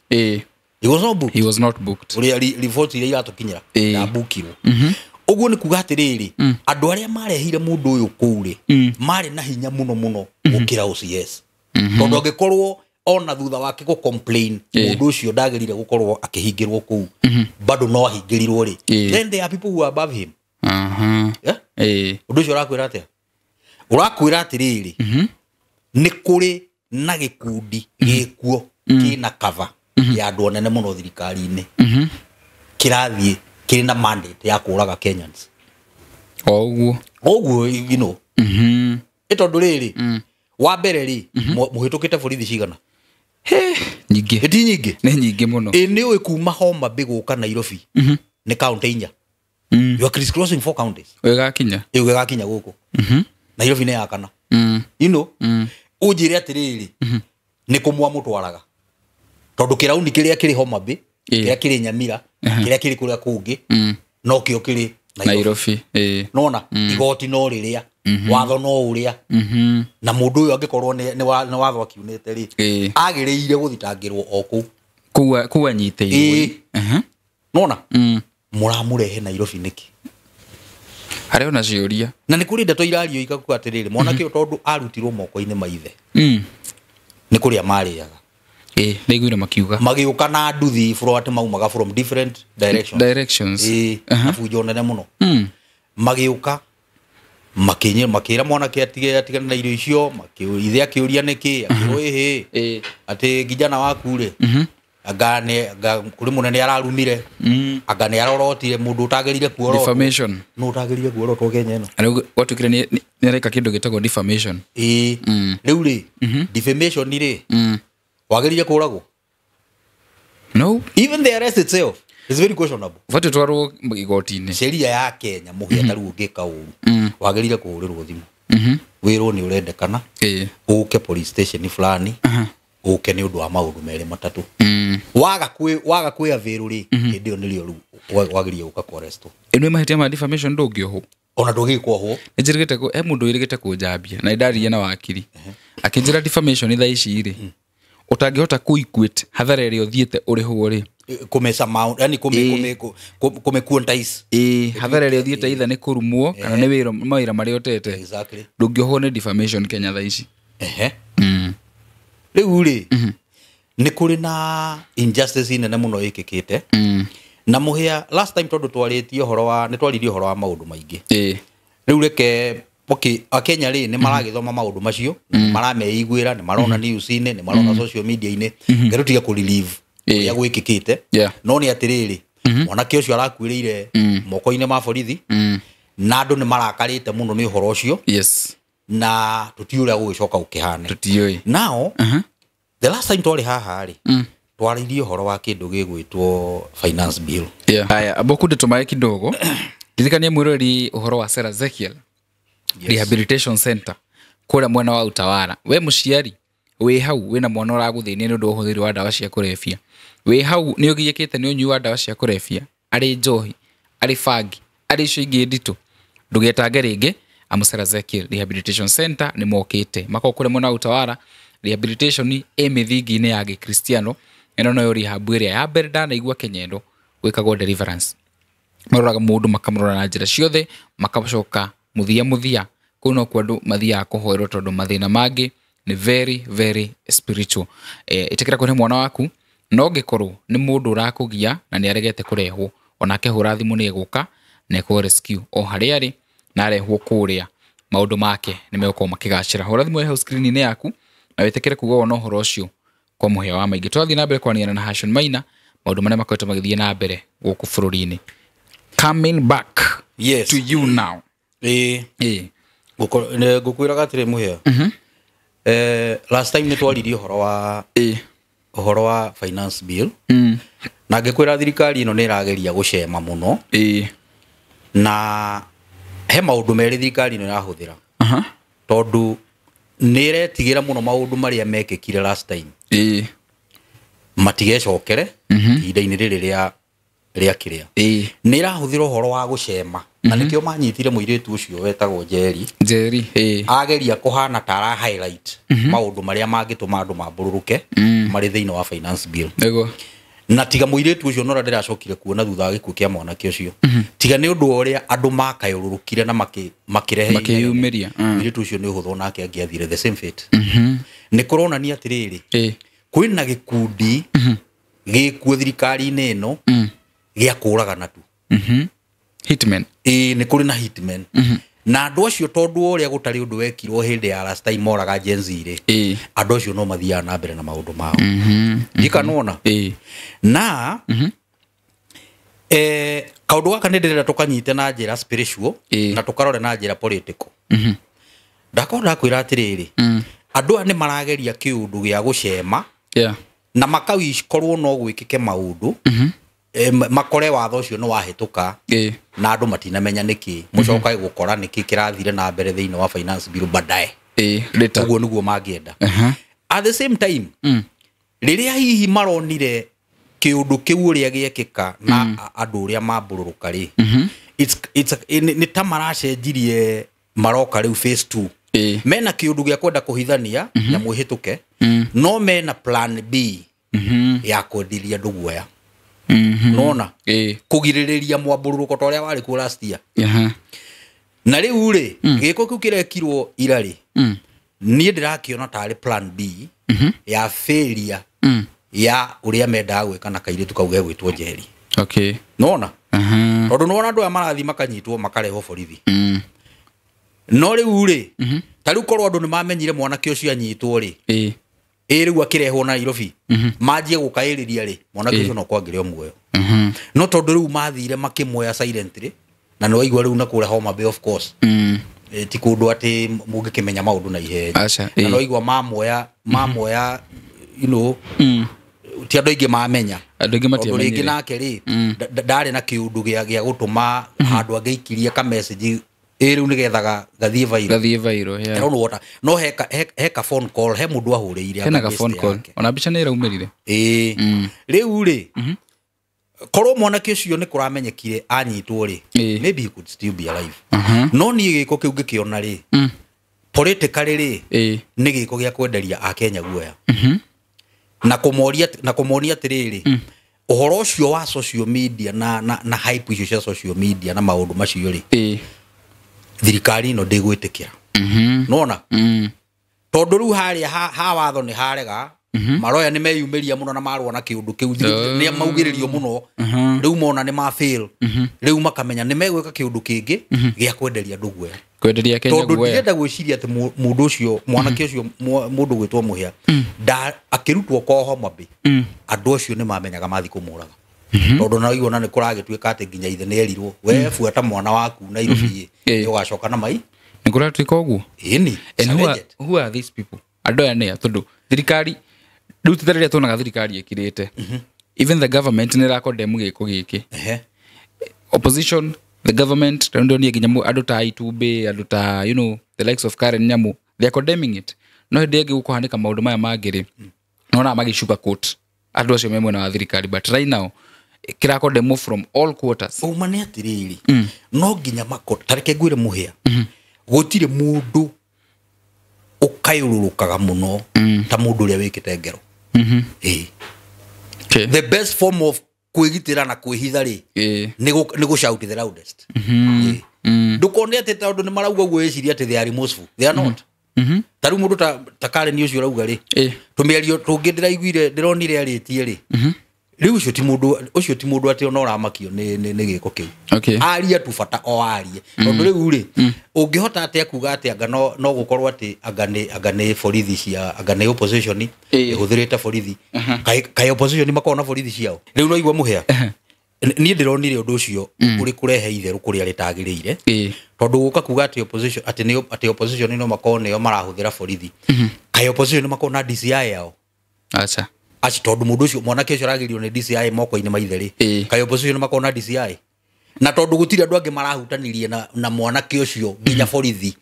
He was not booked. He was not booked. Ũrĩa report iria iratũkinyĩra ndambukirwo. Ũguo nĩ kuga atĩrĩrĩ, andũ arĩa marehire mũndũ ũyũ kũu rĩ, marĩ na hinya mũno mũno gũkĩra OCS. Tondũ angĩkorwo ona thutha wake gũ complain mũndũ ũcio ndagĩrĩire gũkorwo akĩhingĩrwo kũu, bado no ahingĩrirwo rĩ, then there are people who are above him. Ũndũ ũcio ũrakwĩra atĩa? Ũrakwĩra atĩrĩrĩ, nĩ kũrĩ na gĩkundi gĩkuo kĩna cover ya andũ anene mũno thirikari-inĩ kĩrathiĩ kĩrĩ na mandate ya kũraga Kenyans. O ũguo. Ũguo you know. Ĩ tondũ rĩrĩ wa mbere rĩ mũhĩtũkĩte borithi cigana? Nyingĩ. Ĩ ti nyingĩ? Nĩ nyingĩ mũno. Ĩ nĩ ũĩ kuma Homa Bay gũka Nairobi nĩ kaunti inya. You are crisscrossing 4 counties. Ũgĩgakinya. Ĩ ũgĩgakinya gũkũ. Nairobi nĩ ya kana. You know? Ũnjĩre atĩrĩrĩ nĩ kũmwa mũtwaraga. Tondũ kĩrauni kĩrĩa kĩrĩ Homa Bay, kĩrĩa kĩrĩ Nyamira, kĩrĩa kĩrĩ kũrĩa kũngĩ, no kĩo kĩrĩ Nairobi. Nona igoti no rĩrĩa, watho no ũrĩa. Na mũndũ ũyũ angĩkorwo nĩ watho akiunĩte rĩ, agĩrĩire gũthitangĩrwo o kũu. Kũu anyitĩirwo. Nona mũramũrehe Nairobi nĩkĩ? Harĩ ona ciũria. Na nĩ kũrĩ ndeto irario ikakuga atĩrĩrĩ, mwanake ũyũ tondũ arutirwo moko-inĩ ma ithe. Nĩ kũrĩa marĩaga. Nĩiguire makiuga. Magĩũka na nduthi atĩ maumaga from different directions. Na bunjo nene mũno. Magĩũka makĩra mwanake atigane na irio icio, ithe akĩũria nĩkĩ, akĩrwo ĩhĩ atĩ kijana waku rĩ, anga kũrĩ mũnene ararumire, anga nĩ arorotire mũndũ ũtagĩrĩire kuorotwo. Defamation. Nũ ũtagĩrĩire kuorotwo Kenya ĩno? Rĩu gwatuĩkire nĩ areka kĩndũ gĩtagwo defamation. Rĩu rĩ, defamation rĩ, wagĩrĩire kũragwo? No. Even the arrest itself is very questionable. Ũbatiĩ ũtwarwo igoti-inĩ. Sheria ya Kenya mũhĩa ta rĩu ũngĩka ũru, wagĩrĩire kũhũrĩrwo thimũ. Wĩrwo nĩ ũrendekana, ũke police station fulani, ũke nĩ ũndũ wa maũndũ merĩ matatũ. Waga kwĩ avail rĩ, hĩndĩ ĩyo nĩrĩo rĩu wagĩrĩire gũka kũarrestwo. Ĩno mahĩtia ma defamation ndũngĩohwo. Ona ndũngĩkwohwo. Nĩnjĩrĩgĩte he mũndũ wĩrĩgĩte kũnjambia na nĩndaririe na wakiri. Akĩnjĩra defamation thaa ici rĩ, ũtangĩhota kũ-equate hathara ĩrĩa ũthiĩte ũrĩhwo rĩ. Kũmeca maũndũ, yani kũme quantize. Hathara ĩrĩa ũthiĩte either nĩ kũrumwo kana nĩ wĩra mawĩra marĩa ũtete. Exactly. Ndũngĩohwo nĩ defamation Kenya thaa ici. Rĩu rĩ, nĩ kũrĩ na injustice nene mũno ĩkĩkĩte. Na mũhĩa last time tondũ twarĩtie ũhoro wa nĩ twaririe ũhoro wa maũndũ maingĩ. Rĩu reke okay, Akenya rĩ nĩ maragĩthoma maũndũ macio, marameiguĩra, nĩ marona news-inĩ, nĩ marona social media-inĩ, ngerũ tiga kũ relieve ũrĩa gwĩkĩkĩte. No nĩ atĩrĩrĩ, mwanake ũcio arakuĩrĩire moko-inĩ ma borithi, na andũ nĩ marakarĩte mũno nĩ ũhoro ũcio. Yes. Na tũtiũĩ ũrĩa gũgĩcoka gũkĩhane. Tũtiũĩ. Now, the last time twarĩ haha rĩ, twarĩirie ũhoro wa kĩndũ gĩgwĩtwo finance bill. Haya, abokunde tũmae kidogo. Ndirikanie mwĩroreri ũhoro wa Sarah Ezekiel. Rehabilitation Center kũrĩa mwena wa Utawala. We mũciari wĩ hau wĩna mwana ũragũthĩnia nĩ ũndũ wa ũhũthĩri wa ndawa cia kũrebia. Wĩ hau nĩ ũgiĩkĩte nĩ ũnyui wa ndawa cia kũrebia, arĩ njohi, arĩ bangi, arĩ icio ingĩ nditũ. Ndũgetange rĩngĩ, amu Sarah Ezekiel Rehabilitation Center nĩ mokĩte. Makoragwo kũrĩa mwena wa Utawala. Rehabilitation ĩ mĩthingi-inĩ ya Gĩkristiano. Ĩno noyo rehab ĩrĩa ya mbere ndanaigua Kenya ĩno gwĩkagwo deliverance. Maroraga mũndũ makamũrora na njĩra ciothe, makacoka mũthia mũthia. Kũu no kuo andũ mathiaga kũhoerwo tondũ mathĩna mangĩ nĩ very very spiritual. Ĩtĩkĩra kũhe mwana waku, no ngĩkorwo nĩ mũndũ ũrakũgia na nĩ aregete kũrehwo, onake hũra thimũ nĩ egũka na ekwo rescue o harĩa arĩ na arehwo kũrĩa maũndũ make nĩ megũkorwo makĩgacĩra. Hũra thimũ ĩho screen-inĩ yaku na wĩtĩkĩre kuga wona ũhoro ũcio kwa mũhĩa wa maingĩ. Twathiĩ na mbere kwaranĩria na Hashon Maina maũndũ marĩa makoretwo magĩthiĩ na mbere gũkũ bũrũri-inĩ. Coming back to you now. Ngũkwĩraga atĩrĩ mũhĩa. Last time nĩ twaririe ũhoro wa ũhoro wa finance bill. Na ngĩkwĩra thirikari ĩno nĩ ĩrageria gũcema mũno. Na he maũndũ merĩ thirikari ĩno ĩrahũthĩra. Tondũ nĩ ĩretigĩra mũno maũndũ marĩa mekĩkire last time. Matigecokere ihinda-inĩ rĩrĩ rĩa kĩrĩa. Nĩ ĩrahũthĩra ũhoro wa gũcema. Na nĩkĩo manyitire mũirĩtu ũcio wetagwo Njeri. Njeri, Ageria kũhana ta ara highlight maũndũ marĩa mangĩtũma andũ mambũrũrũke marĩ thĩinĩ wa finance bill. Nĩguo. Na tiga mũirĩtu ũcio nora ndĩracokire kuona thutha wa gĩkuũ kĩa mwanake ũcio. Tiga nĩ ũndũ wa ũrĩa andũ makayũrũrũkire na makĩrehe makĩyumĩria. Mũirĩtu ũcio nĩ ũhũthũ nake angĩathire the same fate. Nĩ kũronania atĩrĩrĩ, kwĩna gĩkundi gĩkuo thirikari-inĩ ĩno gĩa kũragana tu. Hitman. Nĩ kũrĩ na hitman. Na andũ acio tondũ ũrĩa gũtarĩ ũndũ wekirwo hĩndĩ ya last time moraga Gen Z rĩ, andũ acio no mathiaga na mbere na maũndũ mao. Ndikanona. Na Kaundu gaka nĩ ndĩrenda tũkanyite na njĩra spiritual na tũkarore na njĩra political. Ndakorwo ndakwĩra atĩrĩrĩ, andũ aya nĩ marageria kĩũndũ gĩa gũcema na makawish korwo no gwĩkĩke maũndũ makore watho ũcio nĩ wahĩtũka na andũ matinamenya nĩkĩ mũcokae gũkora nĩkĩ kĩrathire na mbere thĩinĩ wa finance bill baadaye. Ũguo nĩguo mangĩenda. At the same time, rĩrĩa hihi maronire kĩũndũ kĩu ũrĩa gĩekĩka na andũ ũrĩa mambũrũrũka rĩ, nĩ ta maracenjirie maroka rĩu phase 2. Mena kĩũndũ gĩa kwenda kũhithania nyamũ ĩhĩtũke, no mena plan B ya kwenderia andũ guoya. Nona kũgirĩrĩria mwambũrũrũko ta ũrĩa warĩ kuo last year. Na rĩu rĩ, gĩko kĩu kĩrekirwo ira rĩ, niĩ ndĩrakĩona tarĩ plan B ya failure ya ũrĩa mendaga gwĩka na kairĩtu kau gegwĩtwo Njeri. Nona tondũ nĩwona andũ aya marathiĩ makanyitwo makarehwo borithi. No rĩu rĩ, ta rĩu korwo andũ nĩmamenyire mwanake ũcio anyitwo rĩ, ĩ rĩu akĩrehwo Nairobi, manjie gũkaĩrĩria rĩ, mwanake ũcio no kwangĩre o muoyo. No tondũ rĩu mathire makĩmuoya silently, na nĩwaigua rĩu na kũrĩa Homa Bay of course. Ti kũndũ atĩ mũngĩkĩmenya maũndũ na ihenya. Na nĩwaigua mamuoya you know, ti andũ aingĩ mamenya. Andũ aingĩ matiamenyire. Tondũ rĩngĩ nake rĩ, ndarĩ na kĩũndũ gĩa gũtũma handũ angĩikirie ka message ĩ rĩu nĩgetha gathiĩ viral. Gathiĩ viral, yeah. I don't know what. No heka phone call, he mũndũ ahũrĩire. Hena ka phone call. Ona mbica nĩ ĩraumĩrire. Rĩu rĩ, korwo mwanake ũcio nĩ kũramenyekire anyitwo rĩ, maybe he could still be alive. No niĩ gĩko kĩu ngĩkĩona rĩ, politically rĩ, nĩ gĩko gĩa kwenderia Akenya guoya. Na kũmoria atĩrĩrĩ, ũhoro ũcio wa social media na hype icio cia social media na maũndũ macio rĩ, thirikari ĩno ndĩgwĩtĩkĩra. Nona tondũ rĩu harĩa ha watho nĩ harega, maroya nĩ meyumĩria mũno na marũa na kĩũndũ kĩu, nĩ maugĩrĩrio mũno, rĩu mona nĩ ma fail, rĩu makamenya nĩ megwĩka kĩũndũ kĩngĩ gĩa kwenderia andũ guoya. Kwenderia Kenya guoya. Tondũ ndirenda gwĩciria atĩ mũndũ ũcio, mwanake ũcio, mũndũ gwĩtwo Mũhĩa, akĩrutwo kwa Homa Bay, andũ acio nĩ mamenyaga mathiĩ kũmũraga. Tondũ na waigua na nĩ kũragĩtuĩka atĩ nginya ithe nĩ erirwo, we buata mwana waku Nairobi ĩ, ũgacoka na mai. Nĩ kũratuĩka ũguo? Ĩni. And who are these people? Andũ aya nĩa? Tondũ thirikari rĩu ti ta rĩrĩa tuonaga thirikari ĩkirĩte. Even the government nĩ ĩrakondemu gĩko gĩkĩ. Opposition, the government, rĩu ndonire nginya andũ ta Itumbĩ, andũ ta, you know, the likes of Karen Nyamu, they are condemning it. No hĩndĩ ĩngĩ gũkũhanĩka maũndũ maya mangĩ rĩ, nona magĩcuka court andũ acio me mwena wa thirikari, but right now kĩrakondemwo from all quarters. Ũma nĩ atĩrĩrĩ, no nginya ta reke ngwĩre Mũhĩa, gũtirĩ mũndũ ũkayũrũrũkaga mũno ta mũndũ ũrĩa wĩkĩte ngero. The best form of kwĩgitĩra na kwĩhitha rĩ, nĩ gũ shout the loudest. Ndũkone atĩ tondũ nĩ marauga ũguo wĩcirie atĩ they are remorseful. They are not. Ta rĩu mũndũ ta Karen ũcio ũrauga rĩ, tũmĩario tũngĩ ndĩraiguire ndĩronire arĩtie rĩ, rĩu ũcio ti mũndũ atĩ ona ũramakio nĩ gĩko kĩu. Arie tu bata o arie. Tondũ rĩu rĩ, ũngĩhota atĩa kuga atĩ anga no gũkorwo atĩ anga nĩ borithi cia, anga nĩ opposition ĩhũthĩrĩte borithi. Kaĩ opposition makoragwo na borithi ciao. Rĩu no igua Mũhĩa, niĩ ndĩronire ũndũ ũcio ũrĩ kũrehe itherũ kũrĩa rĩtagĩrĩire. Tondũ gũka kuga atĩ opposition, atĩ opposition no makorwo nĩo marahũthĩra borithi. Kaĩ opposition makoragwo na DCI yao. Acha. Aci tondũ mũndũ ũcio mwanake ũcio aragĩrio nĩ DCI moko-inĩ ma ithe rĩ, kaĩ opposition makoragwo na DCI. Na tondũ gũtirĩ andũ angĩ marahutanirie na mwanake ũcio nginya borithi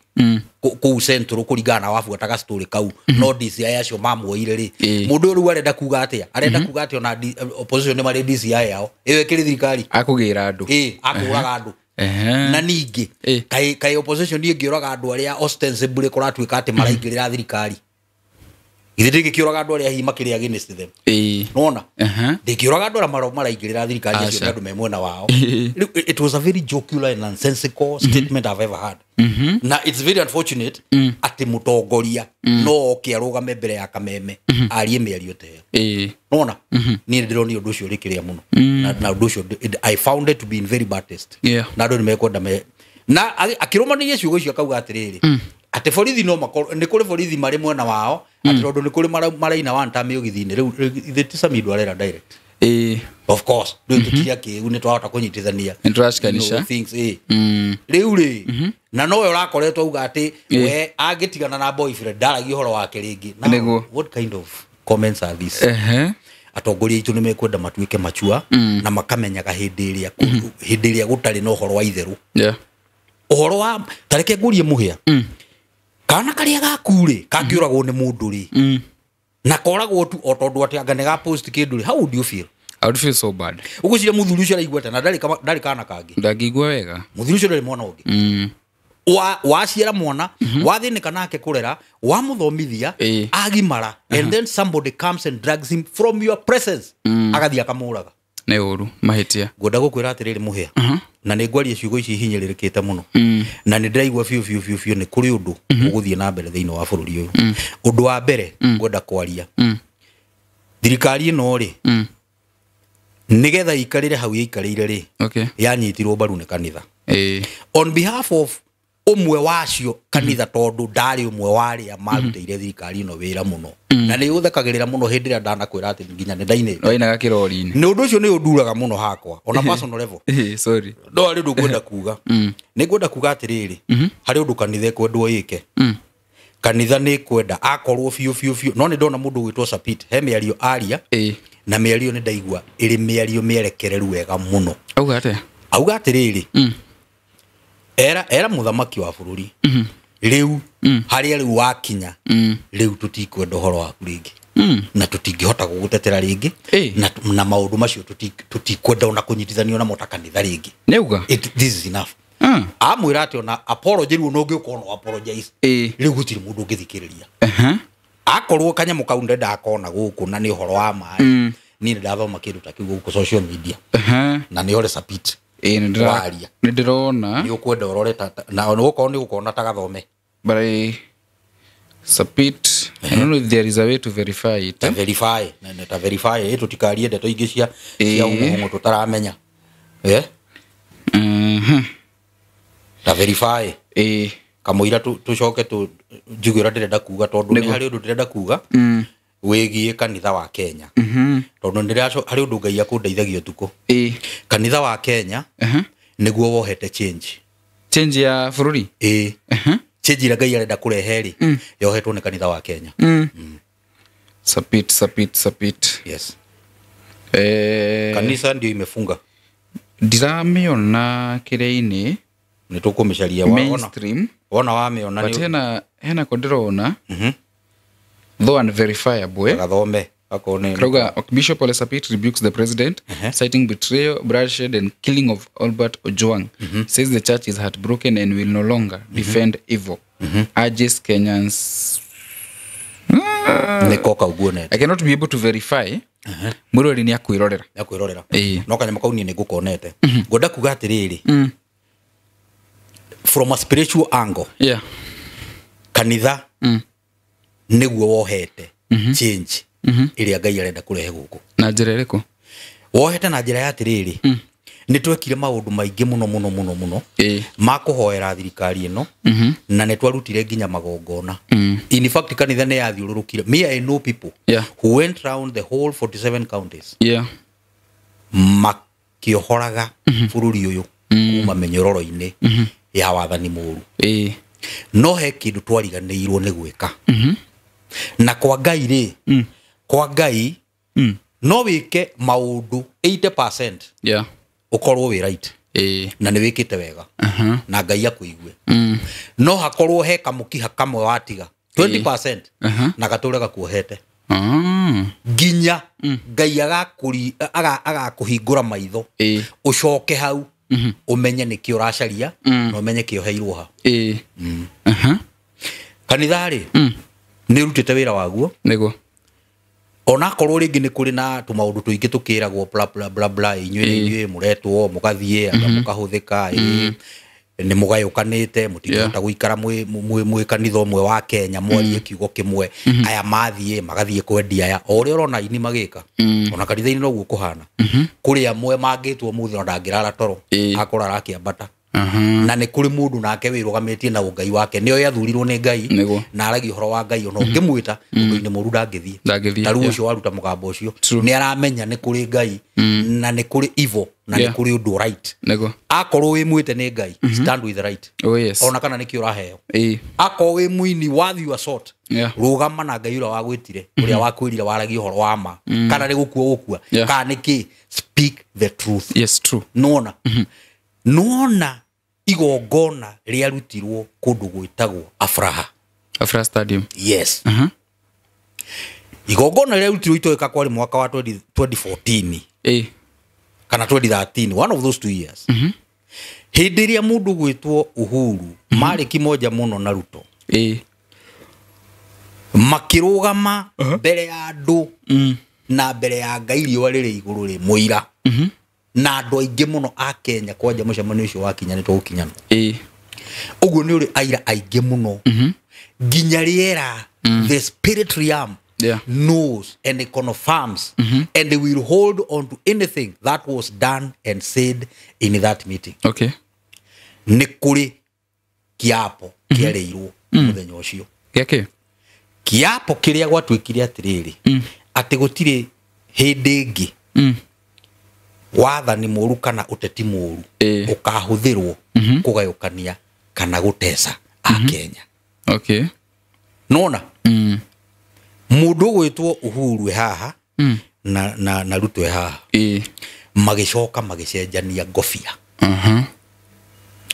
kũu Central kũringana na wabuataga story kau, no DCI acio mamuoire rĩ, mũndũ ũyũ rĩu arenda kuga atĩa? Arenda kuga atĩ ona opposition nĩ marĩ DCI yao ĩyo ĩkĩrĩ thirikari. Akũgĩra andũ. Akũraga andũ. Na ningĩ kaĩ opposition ĩngĩũraga andũ arĩa ostensibly kũratuĩka atĩ maraingĩrĩra thirikari, ithe ndĩngĩkĩũraga andũ arĩa hihi makĩrĩ against them. Nona ndĩngĩũraga andũ arĩa maraingĩrĩra thirikari acio nĩ andũ me mwena wao. It was a very jocular and nonsensical statement I've ever heard. Na it's very unfortunate atĩ mũtongoria no oke arũgame mbere ya kameme arie mĩario ta ĩyo. Nona niĩ ndĩronire ũndũ ũcio ũrĩ kĩrĩa mũno. Na ũndũ ũcio I found it to be in very bad taste. Na andũ nĩmekwenda na akĩrũmanĩria ciugo icio akauga atĩrĩrĩ, atĩ borithi no makorwo nĩ kũrĩ borithi marĩ mwena wao, atĩ tondũ nĩ kũrĩ maraina one time ũgithini rĩu ithe ti Samido arera direct. Of course rĩu tũtiria kĩu nĩ twahota kũnyitithania Nĩ tũracikanisha. Things rĩu rĩ na nowe ũrakoretwo auga atĩ we angĩtigana na boyfriend ndaragia ũhoro wake rĩngĩ. Now, what kind of comments are these? Atongoria aitũ nĩ mekwenda matuĩke machua na makamenyaga hĩndĩ ĩrĩa gũtarĩ na ũhoro wa itherũ. Ũhoro wa tareke ngũrie mũhĩa kana karĩa gaku rĩ kangĩũragwo nĩ mũndũ rĩ na koragwo tu o tondũ atĩ anga nĩ ga post kĩndũ rĩ, how would you feel? I would feel so bad. Ũgwĩciria mũthuri ũcio araigua atĩa na ndarĩ kana kangĩ? Ndangĩigua wega. Mũthuri ũcio ndarĩ mwana ũngĩ. Waciara mwana wathĩnĩka nake kũrera wamũthomithia agimara and then somebody comes and drags him from your presence agathiĩ akamũraga. Nĩ ũru mahĩtia. Ngwenda gũkwĩra atĩrĩrĩ mũhĩa na nĩ ngwaria ciugo ici hinyĩrĩrĩkĩte mũno na nĩ ndĩraigua biũ biũ biũ biũ nĩ kũrĩ ũndũ ũgũthiĩ na mbere thĩinĩ wa bũrũri ũyũ. Ũndũ wa mbere ngwenda kwaria thirikari ĩno rĩ nĩgetha ikarĩre hau yaikarĩire rĩ yanyitirwo mbaru nĩ kanitha. On behalf of ũmwe wacio kanitha tondũ ndarĩ ũmwe wa arĩa marutĩire thirikari ĩno wĩra mũno na nĩ ũthekagĩrĩra mũno hĩndĩ ĩrĩa ndanakwĩra atĩ nginya nĩ ndainĩte. Wainaga kĩrori-inĩ. Nĩ ũndũ ũcio nĩ ũnduraga mũno hakwa ona personal level. Sorry. No harĩ ũndũ ngwenda kuga. Nĩ ngwenda kuga atĩrĩrĩ harĩ ũndũ kanitha ĩkwendwo ĩke. Kanitha nĩ ĩkwenda akorwo biũ biũ biũ no nĩ ndona mũndũ ũgwĩtwo Sapit he mĩario aria na mĩario nĩ ndaigua ĩrĩ mĩario mĩerekereru wega mũno. Auga atĩa? Auga atĩrĩrĩ era mũthamaki wa bũrũri rĩu harĩa rĩu wakinya rĩu tũtikwenda ũhoro waku rĩngĩ na tũtingĩhota gũgũtetera rĩngĩ na maũndũ macio tũtikwenda ona kũnyitithanio namo ta kanitha rĩngĩ. Nĩauga? This is enough. Amwĩra atĩ ona apology rĩu no ũngĩũka ona apologize rĩu gũtirĩ mũndũ ũngĩthikĩrĩria. Akorwo kanyamũ kau ndakona gũkũ na nĩ ũhoro wa maĩ niĩ nĩ ndathoma kĩndũ ta kĩu gũkũ social media na nĩ ore Sapit. Nĩ ndĩrona nĩ ũkwenda ũrore na ũkorwo nĩ ũkona ta gathome. But I Sapit, I don't know if there is a way to verify it. Ta verify, ta verify tũtikarie ndeto ingĩ cia ũng'ũng'ũ tũtaramenya. Ta verify. Kamũira tũcoke njigue ũrĩa ndĩrenda kuga tondũ nĩ harĩ ũndũ ndĩrenda kuga wĩgiĩ kanitha wa Kenya. Tondũ harĩ ũndũ Ngai akũndeithagia ũtukũ. Kanitha wa Kenya nĩguo wohete change. Change ya bũrũri? Change ĩrĩa Ngai arenda kũrehe rĩ yohetwo nĩ kanitha wa Kenya. Sapit Sapit Sapit. Yes. Kanitha ndio imefunga. Ndiramĩona kĩrĩa-inĩ. Nĩ tũkũmĩcaria wona. Mainstream. Wona wamĩona nĩ. But hena ko ndĩrona. Though unverifiable. Gathome. Kroga, Bishop Ole Sapit rebukes the president, citing betrayal, bloodshed, and killing of Albert Ojwang. Says the church is heartbroken and will no longer defend evil. Urges Kenyans. I cannot be able to verify. Mwiroreri nĩ akwĩrorera. Nĩ akwĩrorera. No kanyamũ kau niĩ nĩ ngũkonete. Ngwenda kuga atĩrĩrĩ. From a spiritual angle. Yeah. Kanitha nĩguo wohete change ĩrĩa Ngai arenda kũrehe gũkũ. Na njĩra ĩrĩkũ? Wohete na njĩra ya atĩrĩrĩ nĩ twekire maũndũ maingĩ mũno mũno mũno mũno ma kũhoera thirikari ĩno na nĩ twarutire nginya magongona. In fact kanitha nĩ yathiũrũrũkire. Me I know people who went round the whole 47 counties. Makĩohoraga bũrũri ũyũ kuma mĩnyororo-inĩ ya wathani mũru. No he kĩndũ twariganĩirwo nĩ gwĩka. Na kwa Ngai rĩ kwa Ngai no wĩke maũndũ 80% ũkorwo wĩ right na nĩ wĩkĩte wega na Ngai akũigue. No hakorwo he kamũkiha kamwe watiga 20% na gatũre gakuohete nginya Ngai agakũhingũra maitho ũcoke hau ũmenye nĩkĩ ũracaria na ũmenye kĩ ũheirwo ha. Kanitha rĩ nĩ ũrutĩte wĩra waguo. Nĩguo. Onakorwo rĩngĩ nĩ kũrĩ na tũmaũndũ tũingĩ tũkĩragwo bla bla bla bla inyuĩ mũretwo mũgathiĩ anga mũkahũthĩka nĩ mũgayũkanĩte mũtingĩhota gũikara mwĩ kanitha ũmwe wa Kenya mwarie kiugo kĩmwe aya mathiĩ magathiĩ kwendia aya o ũrĩa ũrona aini magĩka ona kanitha-inĩ noguo kũhana kũrĩ amwe mangĩtwo mũthĩ ona ndangĩrara toro akora arakĩambata. Na nĩ kũrĩ mũndũ nake wĩrũgamĩtie na ũngai wake, nĩo yathurirwo nĩ Ngai na aragia ũhoro wa Ngai, ona ũngĩmwĩta ũndũ-inĩ mũru ndangĩthiĩ. Ta rĩu ũcio waruta mũgambo ũcio nĩ aramenya nĩ kũrĩ Ngai na nĩ kũrĩ evil na nĩ kũrĩ ũndũ right. Akorwo wĩ mwĩte nĩ Ngai, stand with the right. Oh, yes. Ona kana nĩkĩ ũraheo. Akorwo wĩ mũini wa your sort, rũgama na Ngai ũrĩa wagwĩtire, ũrĩa wakwĩrire waragia ũhoro wa ma, kana nĩ gũkua gũkua, kana nĩ kĩ, speak the truth. Yes, true. Nona nona igongona rĩarutirwo kũndũ gwĩtagwo Afraha. Afraha Stadium. Yes. Igongona rĩarutirwo itoĩka kwarĩ mwaka wa 2014 kana 2013, one of those 2 years. Hĩndĩ ĩrĩa mũndũ gwĩtwo Uhuru marĩ kimoja mũno na Ruto, makĩrũgama mbere ya andũ na mbere ya Ngai riũa rĩrĩ igũrũ rĩ mũira, na andũ aingĩ mũno a Kenya kwanja mũcemanio ũcio wakinyanĩtwo gũkinyanwo. Ũguo nĩ ũrĩ aira aingĩ mũno, nginya rĩera, the spirit realm knows and it confirms and they will hold on to anything that was done and said in that meeting. Okay. Nĩ kũrĩ kĩapo kĩarĩirwo mũthenya ũcio. Gĩakĩ? Kĩapo kĩrĩa gwatuĩkire atĩrĩrĩ, atĩ gũtirĩ hĩndĩ ĩngĩ wathani mũru kana ũteti mũru ũkahũthĩrwo kũgayũkania kana gũteca a Kenya. Okay. Nona mũndũ ũgwĩtwo Uhuru haha na Ruto haha magĩcoka magĩcenjania ngobia.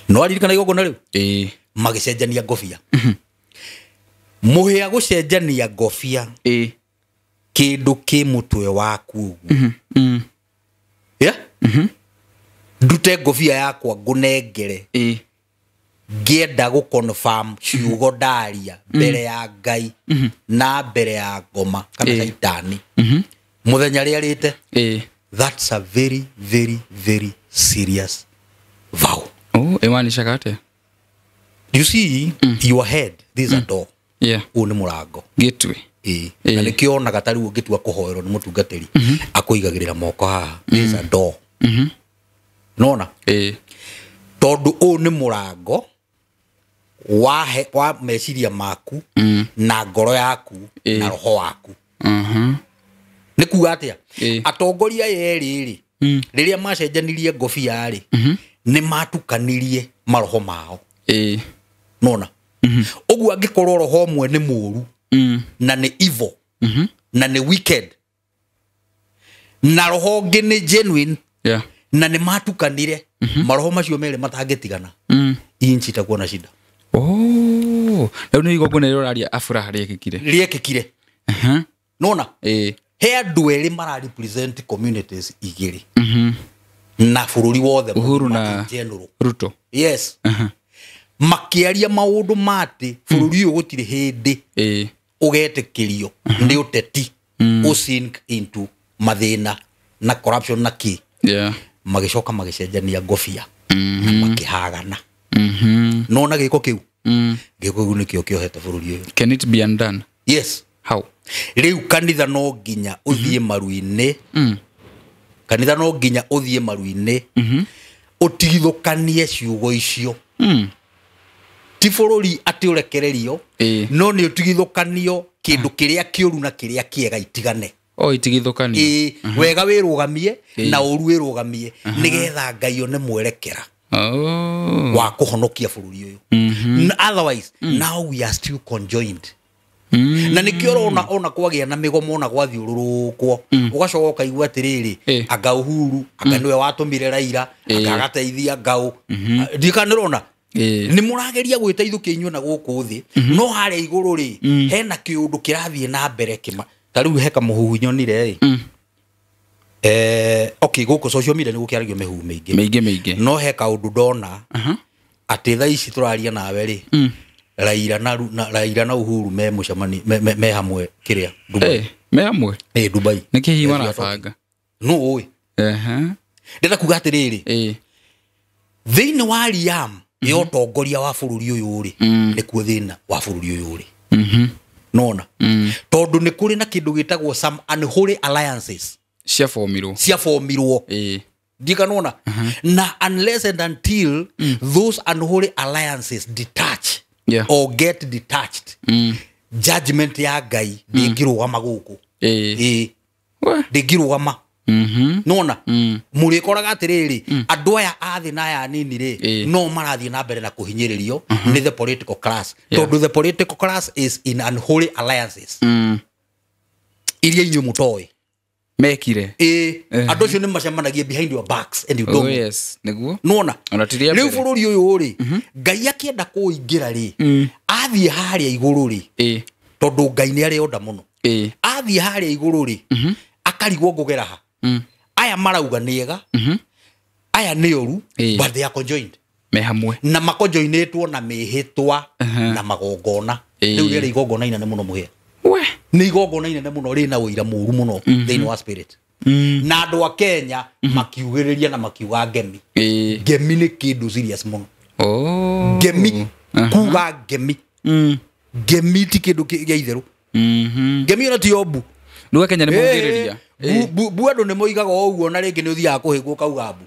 No aririkana igongona rĩu? Magĩcenjania ngobia. Mũhĩa gũcenjania ngobia kĩndũ kĩ mũtwe waku ũguo. Yeah? Ndute ngobia yakwa ngũnengere, ngĩenda gũ confirm ciugo ndaria mbere ya Ngai na mbere ya ngoma kana caitani mũthenya rĩarĩte. That's a very very very serious vow. Oh, ĩmaanishaga atĩa? You see, your head, this is a door. Yeah. Ũyũ nĩ mũrango. Gateway. Na nĩkĩo onaga ta rĩu ũngĩtua kũhoerwo nĩ mũtungatĩri akũigagĩrĩra moko haha. This is a door. Nona? Tondũ ũyũ nĩ mũrango wa meciria maku na ngoro yaku na roho waku. Nĩ kuga atĩa? Atongoria aya erĩ rĩ, rĩrĩa macenjanirie ngobia rĩ, nĩ matukanirie maroho mao. Nona? Ũguo angĩkorwo roho ũmwe nĩ mũru na nĩ evil na nĩ wicked na roho ũngĩ nĩ genuine na nĩ matukanire, maroho macio merĩ matangĩtigana, inchi itakuwa na shida. Oh, rĩu nĩ igongona rĩrĩa ũraria Afraha rĩekĩkire. Rĩekĩkire. Nona? He andũ erĩ mara represent communities igĩrĩ na bũrũri wothe, Uhuru na Ruto. Yes. Makĩaria maũndũ ma atĩ bũrũri ũyũ gũtirĩ hĩndĩ ũgetĩkĩrio nĩ ũteti ũsink into mathĩna na corruption na kĩ. Magĩcoka magĩcenjania ngobia na makĩhagana. Nona gĩko kĩu? Gĩko kĩu nĩkĩo kĩohete bũrũri ũyũ. Can it be undone? Yes. How? Rĩu kanitha no nginya ũthiĩ maru-inĩ. Kanitha no nginya ũthiĩ maru-inĩ ũtigithũkanie ciugo icio. Ti bũrũri atĩ ũrekererio, no nĩ ũtigithũkanio kĩndũ kĩrĩa kĩũru na kĩrĩa kĩega itigane. O itigithũkanio. Wega wĩrũgamie na ũru wĩrũgamie nĩgetha Ngai one mwerekera wa kũhonokia bũrũri ũyũ. Otherwise, now we are still conjoined. Na nĩkĩo ũrona ona kwagĩa na mĩgomo ona gwathiũrũrũkwo, ũgacoka ũkaigua atĩrĩrĩ, anga Uhuru anga nĩwe watũmire Raila, anga agateithia Ngau. Ndiũĩ nĩũrona nĩ mũrageria gwĩteithũkia inyuĩ na gũkũ thĩ, no harĩa igũrũ rĩ hena kĩũndũ kĩrathiĩ na mbere kĩma. Ta rĩu he kamũhuhu nyonire rĩ, okay, gũkũ social media nĩ gũkĩaragio mĩhuhu mĩingĩ mĩingĩ, no he kaũndũ ndona atĩ thaa ici tũraria nawe rĩ, Raila na Uhuru me mũcemani me hamwe kĩrĩa Dubai. Me hamwe? Dubai. Nĩkĩ hihi marabanga? No ũĩ. Ndĩrenda kuga atĩrĩrĩ, thĩinĩ wa Liam ya ũtongoria wa bũrũri ũyũ rĩ, nĩkuo thĩna wa bũrũri ũyũ rĩ. Nona? Tondũ nĩ kũrĩ na kĩndũ gĩtagwo some unholy alliances ciabomirwo. Ndikanona na unless and until those unholy alliances detach or get detached, judgment ya Ngai ndĩngĩrũgama gũkũ. Ĩĩ, ndĩngĩrũgama. Nona mũrĩkoraga atĩrĩrĩ, andũ aya a thĩ na aya anini rĩ, no marathiĩ na mbere na kũhinyĩrĩrio nĩ the political class, tondũ the political class is in unholy alliances iria inyuĩ mũtoĩ mekire. Ĩĩ, andũ acio nĩ macemanagia behind your backs and you don't. Oh yes, nĩguo. Nona rĩu bũrũri ũyũ rĩ, Ngai akĩenda kũingĩra rĩ, athiĩ harĩa igũrũ rĩ, tondũ Ngai nĩ arĩ onda mũno, athiĩ harĩa igũrũ rĩ, akarigwo ngũgera ha. Aya marauga nĩ ega, aya nĩ oru, but they are conjoined, me hamwe na makonjoinĩtwo na mĩhĩtwa na magongona. Rĩu rĩarĩ igongona inene mũno mũhĩa, nĩ igongona inene mũno rĩna ũira mũru mũno thĩinĩ wa spirit. Na andũ a Kenya makiugĩrĩria na makiuga ngemi. Ngemi nĩ kĩndũ serious mũno. Ngemi, kuga ngemi, ngemi ti kĩndũ gĩa itherũ. Ngemi ona ti o mbu. Rĩu Kenya nĩ maugĩrĩria bu andũ nĩ moigaga o ũguo, na rĩngĩ nĩ ũthiaga kũhĩngwo ũkauga mbu.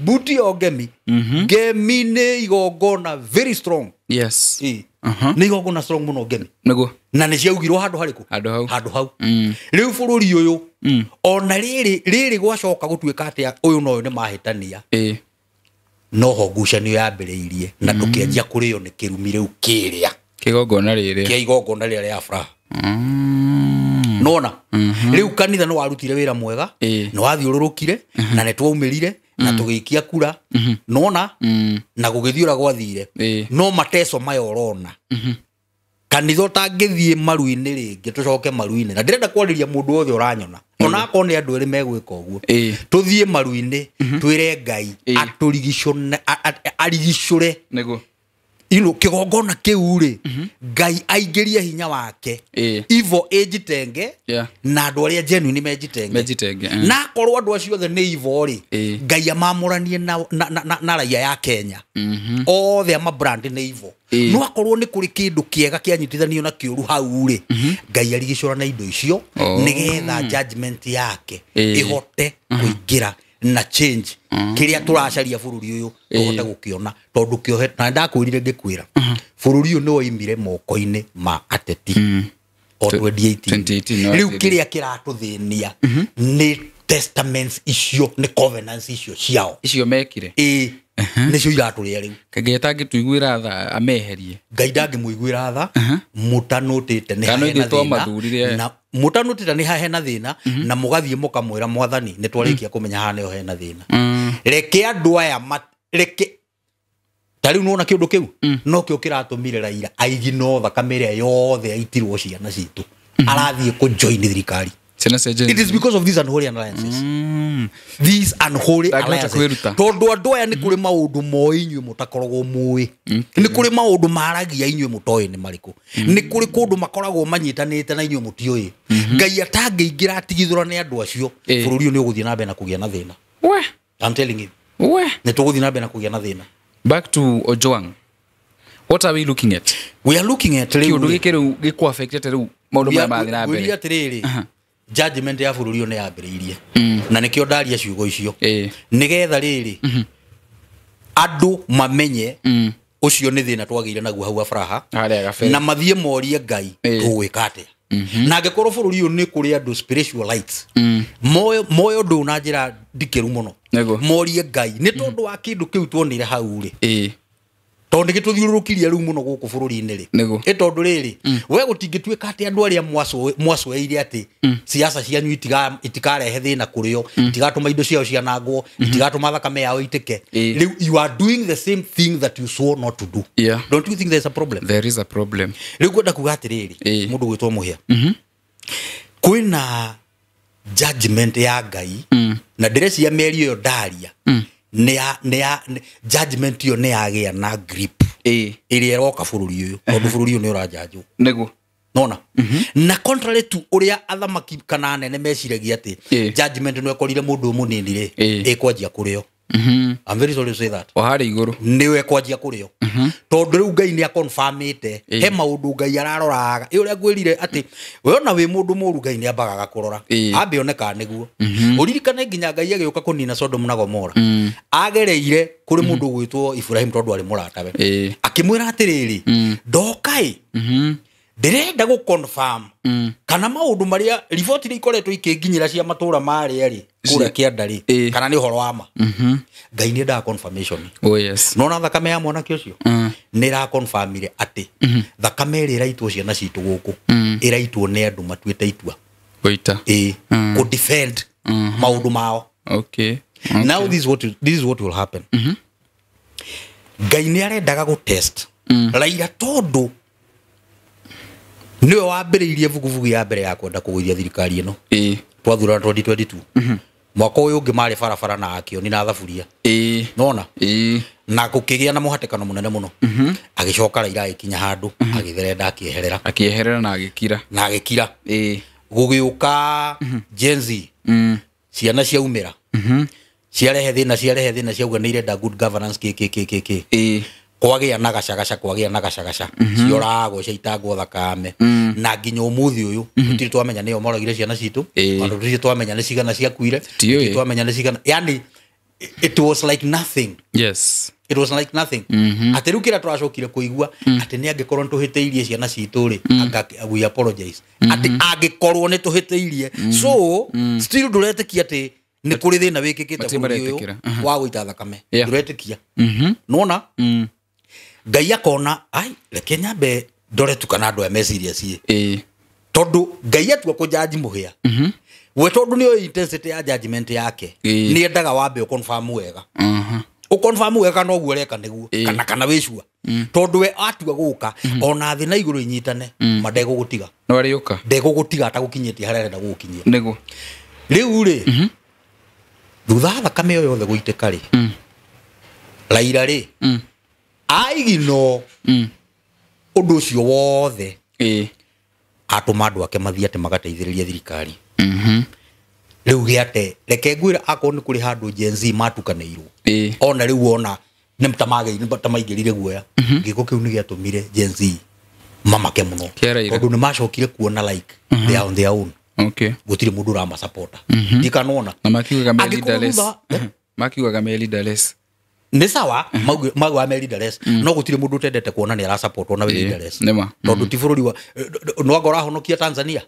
Mbu ti o ngemi. Ngemi nĩ igongona very strong. Yes. Nĩ igongona strong mũno ngemi. Nĩguo. Na nĩ ciaugirwo handũ harĩkũ? Handũ hau. Rĩu bũrũri ũyũ ona rĩrĩ gwacoka gũtuĩka atĩa, ũyũ na ũyũ nĩ mahĩtania, noho ngucanio yambĩrĩirie na tũkĩanjia kũrĩo nĩ kĩrumi rĩu kĩrĩa kĩgongona rĩrĩa kĩa igongona rĩrĩa rĩa Abrahamu. Nona rĩu kanitha nĩ warutire wĩra mwega, nĩ wathiũrũrũkire na nĩ twaumĩrire na tũgĩikia kura, nona na gũgĩthiĩ ũrĩa gwathire. No mateso maya ũrona kanitha ũtangĩthiĩ maru-inĩ rĩngĩ, tũcoke maru-inĩ, na ndĩrenda kwarĩria mũndũ wothe ũranyona, ona akorwo nĩ andũ erĩ megwĩka ũguo, tũthiĩ maru-inĩ twĩre Ngai arigicũre nĩguo ino kĩgongona kĩu rĩ, Ngai aingĩrie hinya wake, ivo ĩnjitenge na andũ arĩa genuine menjitenge, na akorwo andũ acio othe nĩ ivo rĩ, Ngai amamũranie na raia ya Kenya othe amabrand nĩ ivo. No akorwo nĩ kũrĩ kĩndũ kĩega kĩanyitithanio na kĩũru hau rĩ, Ngai arigicũrana indo icio nĩgetha judgment yake ĩhote kũingĩra na change kĩrĩa tũracaria bũrũri ũyũ tũhote gũkĩona, tondũ kĩohe na ndakwĩrire ngĩkwĩra bũrũri ũyũ nĩ woimire moko-inĩ ma ateti o 2018. Rĩu kĩrĩa kĩratũthĩnia nĩ testaments icio, nĩ covenants icio ciao icio mekire, ĩĩ nĩcio iratũrĩa rĩu. Ngai atangĩtũiguĩra tha ameherie, Ngai ndangĩmũiguĩra tha, mũtanũtĩte nĩ hena thĩna, na mũtanũtĩte nĩ hena thĩna, na mũgathiĩ mũkamwĩra mwathani nĩ twarĩkia kũmenya haha nĩho hena thĩna. Reke andũ aya reke ta rĩu nĩwona kĩũndũ kĩu no kĩo kĩratũmire Raila aigino thakame ĩrĩa yothe aitirwo ciana citũ, arathiĩ kũjoin thirikari. It is because of these unholy alliances. These unholy alliances. Tondũ andũ aya nĩ kũrĩ maũndũ moĩ inyuĩ mũtakoragwo mũĩ, nĩ kũrĩ maũndũ maragia inyuĩ mũtoĩ nĩ marĩkũ, nĩ kũrĩ kũndũ makoragwo manyitanĩte na inyuĩ mũtiũĩ. Ngai atangĩingĩra atigithũrane andũ acio, bũrũri ũyũ nĩ ũgũthiĩ na mbere na kũgĩa na thĩna. I'm telling you. Nĩ tũgũthiĩ na mbere na kũgĩa na thĩna. Back to Ojwang. What are we looking at? We are looking at kĩũndũ gĩkĩ rĩu gĩkũ-affectete rĩu maũndũ maya marathiĩ na mbere. Atĩrĩrĩ, judgment ya bũrũri ũyũ nĩ yambĩrĩirie, na nĩkĩo ndaria ciugo icio, nĩgetha rĩrĩ andũ mamenye ũcio nĩ thĩna twagĩire naguo hau Abraha, na mathiĩ morie Ngai tũgwĩka atĩa. Na angĩkorwo bũrũri ũyũ nĩ kũrĩ andũ spiritual lights moyo ũndũ na njĩra ndikĩru mũno, morie Ngai nĩ tondũ wa kĩndũ kĩu tuonire hau rĩ, tondũ nĩ gĩtũthiũrũrũkirie rĩu mũno gũkũ bũrũri-inĩ rĩ, ĩ tondũ rĩrĩ we gũtingĩtuĩka atĩ andũ arĩa mwacoeire atĩ siasa cianyu itikarehe thĩna kũrĩo, itigatũma indo ciao cianangwo, itigatũma thakame yao itĩke, rĩu you are doing the same thing that you swore not to do. Don't you think there is a problem? There is a problem. Rĩu ngwenda kuga atĩrĩrĩ, mũndũ gwĩtwo Mũhĩa, kwĩna judgment ya Ngai, na ndĩreciria mĩario ĩyo ndaria nĩ judgment ĩyo nĩ yagĩa na grip ĩrĩa ĩroka bũrũri ũyũ, tondũ bũrũri ũyũ nĩ ũranjanjwo nĩguo nona. Na contrary to ũrĩa athamaki kana anene meciragia atĩ judgment no ĩkorire mũndũ mũnini rĩ, ĩkwanjia kũrĩo. I'm very sorry to say that. O harĩa igũrũ. Niwe kwanjia kũrĩo. Tondũ rĩu Ngai nĩ akonfirmĩte he maũndũ Ngai araroraga. Ĩ ũrĩa ngwĩrire atĩ we ona wĩ mũndũ mũru Ngai nĩ ambaga agakũrora. Ambe one kana nĩguo. Ũririkane nginya Ngai agĩũka kũnina Sodom na Gomora. Agereire kũrĩ mũndũ ũgwĩtwo Ibrahim tondũ arĩ mũratawe. Akĩmwĩra atĩrĩrĩ, ndoka ĩ ndĩrenda gũ confirm kana maũndũ marĩa riboti iria ikoretwo ikĩnginyĩra cia matũra marĩa rĩ kũrĩa kĩanda rĩ kana nĩ ũhoro wa ma. Ngai nĩ endaga confirmation. Oh yes. Nona thakame ya mwanake ũcio nĩ ĩrakonfirmire atĩ thakame ĩrĩa ĩraitwo ciana citũ gũkũ ĩraitwo nĩ andũ matuĩte itua gũita kũ defend maũndũ mao. Okay. Now this is what will happen. Ngai nĩ arendaga gũ test Raila tondũ niwe wambĩrĩirie vuguvugu ya mbere ya kwenda kũgũithia thirikari ĩno. Twathurana 2022. Mwaka ũyũ ũngĩ marĩ barabara na akĩoni na thaburia. Nona? Na gũkĩgĩa na mũhatĩkano mũnene mũno. Agĩcoka Raila agĩkinya handũ agĩtherenda akĩeherera. Akĩeherera na agĩkira. Na agĩkira. Gũgĩũka Gen Z. Ciana ciaumĩra. Ciarehe thĩna ciauga nĩ irenda good governance kk. Kwagĩa na gacagaca kwagĩa na gacagaca cioragwo ciaitangwo thakame na nginya ũmũthĩ ũyũ tũtirĩ twamenya nĩo moragire ciana citũ ona tũtirĩ twamenya nĩ cigana ciakuire tũtirĩ twamenya nĩ cigana, yani it was like nothing. Yes, it was like nothing. Atĩ rĩu kĩrĩa tũracokire kũigua atĩ nĩ angĩkorwo nĩ tũhĩtĩirie ciana citũ rĩ, we apologize, atĩ angĩkorwo nĩ tũhĩtĩirie. So still ndũretĩkia atĩ nĩ kũrĩ thĩna wĩkĩkĩte bũrũri ũyũ wa gũita thakame, ndũretĩkia. Nona Ngai akona ai reke nyambe ndore tu kana andũ aya me serious ĩ tondũ Ngai atua kũjaji mũhĩa we tondũ nĩoĩ intensity ya judgment yake nĩ endaga wambe ũconfirm wega. Ũconfirm wega kana ũguo ũreka nĩguo kana wĩcua tondũ we atua gũka ona thĩ na igũrũ inyitane ma ndegũgũtiga. No arĩũka ndegũgũtiga atagũkinyĩtie harĩa arenda gũgũkinyia nĩguo. Rĩu rĩ thutha wa thakame ĩyo yothe gũitĩka rĩ, Raila rĩ aigino ũndũ ũcio wothe atũma andũ ake mathiĩ atĩ magateithĩrĩria thirikari. Rĩu gĩate reke ngwĩre akorwo nĩ kũrĩ handũ Gen Z matukanĩirwo ona rĩu ona nĩ ta maingĩrire guoya. Gĩko kĩu nĩ gĩatũmire Gen Z mamake mũno tondũ nĩ macokire kuona like they are on their own. Okay. Gũtirĩ mũndũ ũramasapota. Ndikanona na makiugaga me leaderless. Makiugaga me leaderless. Nĩ sawa maugaga me leaderless no gũtirĩ mũndũ ũtendete kuona nĩ arasapotwo na wĩ leaderless tondũ ti bũrũri wa no anga ũrahonokia Tanzania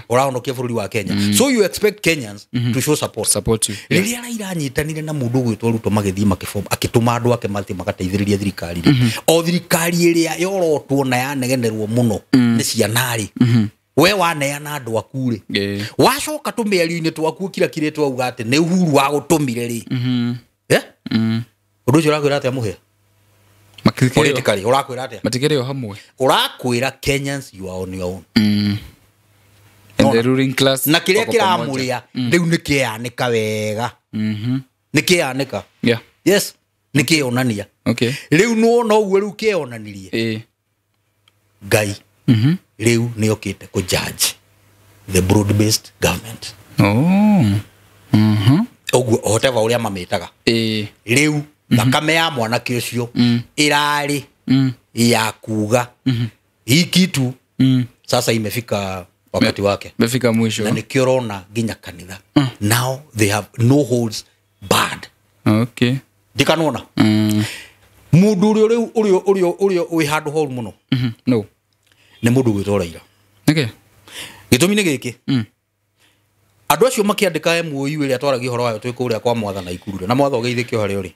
ũrahonokia bũrũri wa Kenya. So you expect Kenyans to show support you. Rĩrĩa Raila anyitanire na mũndũ ũgwĩtwo Ruto magĩthiĩ makĩform akĩtũma andũ ake mathiĩ magateithĩrĩria thirikari o thirikari ĩrĩa yorotwo na yanegenerwo mũno nĩ ciana rĩ we waneana andũ aku rĩ wacoka tũmĩario-inĩ twaku kira kirĩtwo auga atĩ nĩ Uhuru wagũtũmire rĩ ũndũ ũcio ũrakwĩra atĩa mũhĩa? Politically ũrakwĩra atĩa? Matikĩrĩ o hamwe. Ũrakwĩra Kenyans you are on your own. And the ruling class na kĩrĩa kĩramũrĩa rĩu nĩ kĩanĩka wega. Nĩ kĩanĩka. Yeah. Yes, nĩ kĩonania. Okay. Rĩu nĩwona ũguo rĩu kĩonanirie. Ngai rĩu nĩ okĩte kũ judge the broad based government. Oh. Ũguo whatever ũrĩa mamĩtaga. Rĩu thakame ya mwanake ũcio ĩrarĩ ya kuga hii kitu sasa imefika wakati wake. Imefika mwisho. Na nĩkĩo ũrona nginya kanitha. Now they have no holds barred. Okay. Ndikanona. Mũndũ ũrĩa ũrĩa wĩ handũ horu mũno. No. Nĩ mũndũ ũgwĩtwo Raila. Okay. Gĩtũmi nĩ gĩkĩ. Andũ acio makĩandĩka MOU ĩrĩa twaragia ũhoro wayo twĩ kũrĩa kwa mwatha na Ikuru na mwatha ũgeithĩke harĩa ũrĩ.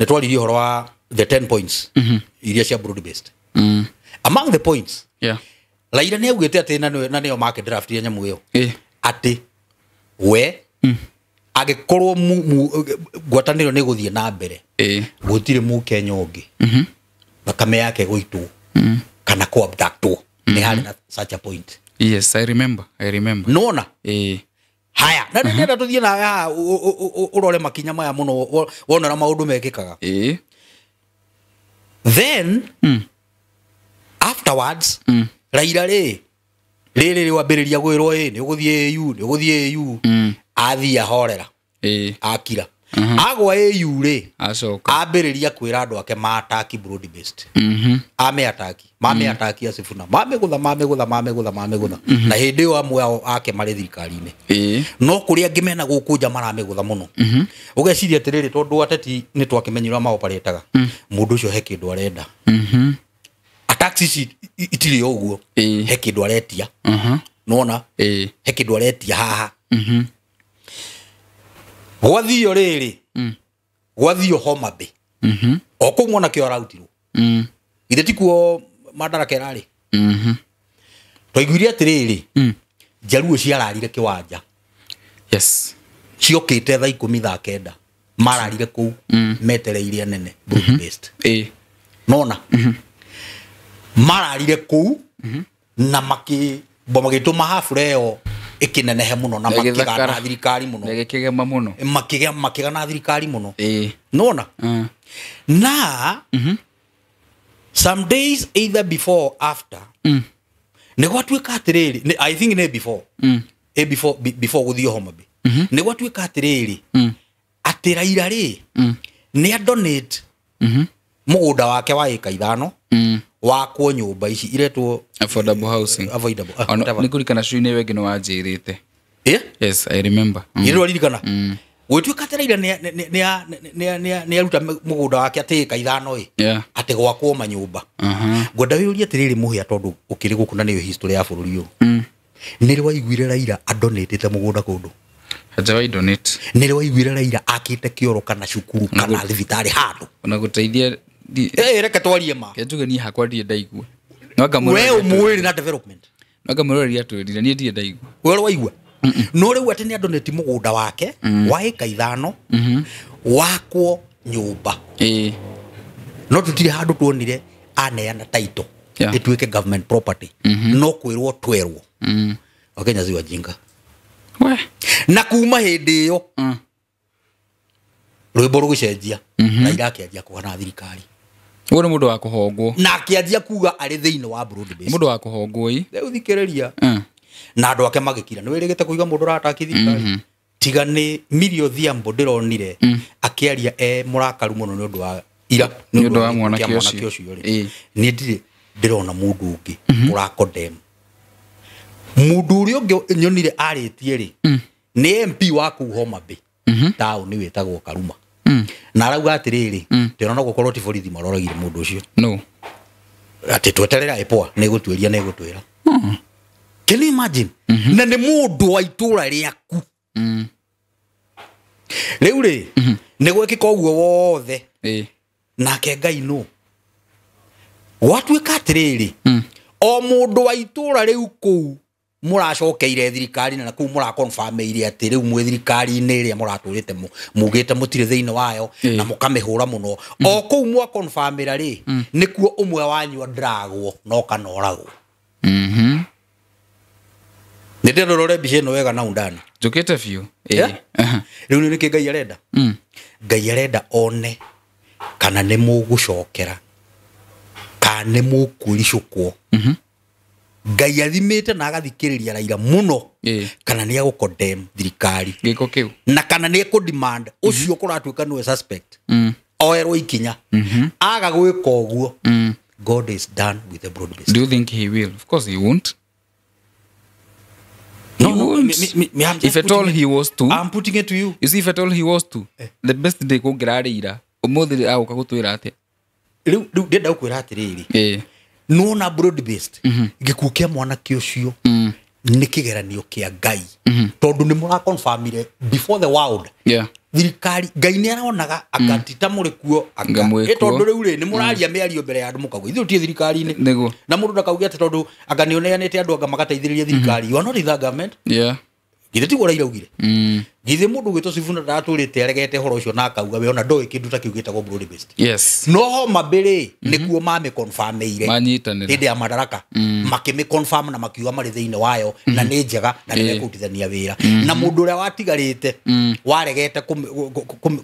Nĩ twaririe ũhoro wa the 10 points iria cia broad based. Among the points, yeah, Raila nĩ augĩte atĩ na nĩo make draft ya nyamũ ĩyo atĩ we angĩkorwo ngwatanĩro nĩ gũthiĩ na mbere gũtirĩ mũkenya ũngĩ thakame yake gũitwo kana kũ abductwo. Nĩ harĩ na such a point. Yes, I remember. Nona? Haya, na ndĩrenda tũthiĩ nawe haha ũrore makinya maya mũno wona ũrĩa maũndũ mekĩkaga. Then afterwards Raila rĩ rĩrĩ rĩwambĩrĩria gwĩrwo nĩ ũgũthiĩ AU, nĩ ũgũthiĩ AU, athiĩ ahorera akira. Agwa AU rĩ, Acoka. Ambĩrĩria kwĩra andũ ake maataki broad based. Ame ataki, mame ataki a Sifuna, mamĩgũtha mamĩgũtha mamĩgũtha mamĩgũtha. Na hĩndĩ ĩyo amwe ao ake marĩ thirikari-inĩ. No kũrĩ angĩ mena gũkũ nja maramĩgũtha mũno. Ũgeciria atĩrĩrĩ, tondũ ateti nĩ twakĩmenyire ũrĩa maoparĩtaga, mũndũ ũcio he kĩndũ arenda. Attacks ici itirĩ o ũguo. He kĩndũ aretia. Nĩwona? He kĩndũ aretia haha. Gwathio rĩrĩ, gwathio Homa Bay, o kũu mwanake ũyũ arautirwo, githĩ ti kuo Madaraka ĩrarĩ? Twaiguire atĩrĩrĩ, njaruo ciararire kĩwanja. Yes. Ciokĩte thaa 10 thaa 9, mararire kũu metereire anene broad based. Nona mararire kũu na magĩtũma habura ĩyo ĩkĩnenehe mũno na Ĩgĩthakara. makĩgana thirikari mũno. Na ĩgĩkĩgema mũno. Makĩgana thirikari mũno. Nona na some days either before or after, nĩ gwatuĩka atĩrĩrĩ, I think nĩ before, before before gũthiĩ Homa Bay, nĩ gwatuĩka atĩrĩrĩ, atĩ Raila rĩ, nĩ adonate mũgũnda wake wa ĩka 5 wakwo nyũmba ici iretwo Affordable housing. Avoidable, Ona whatever. nĩ ngũririkana cui-inĩ ĩyo ĩngĩ nĩ wanjĩrĩte. Yes, I remember. Githĩ ndwaririkana gwĩtuĩka atĩ Raila nĩ aruta mũgũnda wake atĩ ĩka 5 ĩ, atĩ gwakwo manyũmba. Ngwenda wĩyũrie atĩrĩrĩ, mũhĩa, tondũ ũkĩrĩ gũkũ na nĩyo history ya bũrũri ũyũ, nĩ rĩ waiguire Raila adonatĩte mũgũnda kũndũ? Hajawahi donate. Nĩ rĩ waiguire Raila akĩte kĩoro kana cukuru kana thibitarĩ handũ? Ona gũteithia Reke twarie ma. Reke njuge niĩ hakwa ndirĩ ndaigua. No anga We mwĩroreri ũmũĩrĩ na development. No anga mwĩroreri atwĩrire, niĩ ndirĩ ndaigua. We ũrĩ waigua? No rĩu atĩ nĩ adonate mũgũnda wake wa ĩka 5 wakwo nyũmba, no tũtirĩ handũ tuonire aneana title ĩtuĩke government property, no kwĩrwo twerwo. Wakenya si wajinga. We. Na kuma hĩndĩ ĩyo, rwĩmbo rũgĩcenjia. Raila akĩanjia kũgana thirikari. Ũyũ nĩ mũndũ wa kũhongwo. Na akĩanjia kuga arĩ thĩinĩ wa broad Nĩ based. mũndũ wa kũhongwo ĩ. Rĩu thikĩrĩria, na andũ ake magĩkira. Nĩ wĩrĩgĩte kũiga mũndũ ũrataki thirikari? Tiga nĩ Millie Odhiambo ndĩronire akĩaria e mũrakaru mũno nĩ ũndũ wa ira, Nĩ ũndũ wa gĩkuũ mwanake kĩa mwanake ũcio. ũcio rĩ, niĩ ndirĩ ndĩrona mũndũ ũngĩ ũrakondem. Mũndũ ũrĩa ũngĩ nyonire arĩtie rĩ, nĩ MP wa kũu Homa Bay taũni wĩtagwo Karuma, na arauga atĩrĩrĩ, ndĩrona gũkorwo ti borithi maroragire mũndũ ũcio. No. Atĩ tweterera ĩpoa nĩ gũtuĩria, nĩ gũtwĩra. Can you imagine? Na nĩ mũndũ wa itũra rĩaku. Rĩu rĩ, nĩ gwĩkĩka ũguo wothe, nake Ngai nũ gwatuĩka atĩrĩrĩ, o mũndũ wa itũra rĩu kũu mũracokeire thirikari na kũu mũrakonfirmĩire atĩ rĩu mwĩ thirikari-inĩ ĩrĩa mũratũrĩte mugĩte mũtirĩ thĩinĩ wayo, na mũkamĩhũra mũno, o kũu mwakonfirmĩra rĩ, nĩkuo ũmwe wanyu andragwo no kana oragwo. Nĩ ndĩrenda ũrore mbica ĩno wega na undani. Njũkĩte biũ. Yeah? Rĩu nĩ nĩkĩ Ngai arenda? Ngai arenda one kana nĩ mũgũcokera kana nĩ mũkwĩricũkwo. Ngai athimĩte na agathikĩrĩria Raila mũno kana nĩ egũcondemn thirikari Gĩko kĩu. na kana nĩ ekũdemand ũcio kũratuĩka nĩwe suspect oerwo ikinya. Aga gwĩka ũguo, God is done with the broad based. Do you think he will? Of course he won't. No, He no, won't. me, I'm just If at all putting it- he was to, I'm putting it to you. You see, if at all he was to, the best day kũngĩrarĩ ira, ũmũthĩ agũka gũtwĩra atĩa? Rĩu ndĩrenda gũkwĩra atĩrĩrĩ, nona broad based, gĩkuũ kĩa mwanake ũcio nĩ kĩgeranio kĩa Ngai, tondũ nĩ mũraconfirmire before the world thirikari. Ngai nĩ aronaga akatita mũrĩ kuo Anga mwĩ ĩ tondũ kuo. rĩu rĩ, nĩ mũraria mĩario mbere ya andũ mũkauga ithuĩ tũtirĩ thirikari-inĩ. Nĩguo. Na mũndũ ndakauge atĩ tondũ anga nĩ ũneanĩte andũ anga magateithĩrĩria thirikari, you are not in that government. Githĩ tiguo Raila augire? Githĩ mũndũ ũgwĩtwo Sifuna ndatũrĩte aregete ũhoro ũcio na akauga we ona ndoĩ kĩndũ ta kĩu gĩtagwo broad based? No Homa Bay rĩ, nĩkuo mamĩconfirmĩire Manyitanĩra. hĩndĩ ya Madaraka, makĩmĩconfirm na makiuga marĩ thĩinĩ wayo na nĩ njega na nĩ mekũrutithania wĩra na mũndũ ũrĩa watigarĩte waregete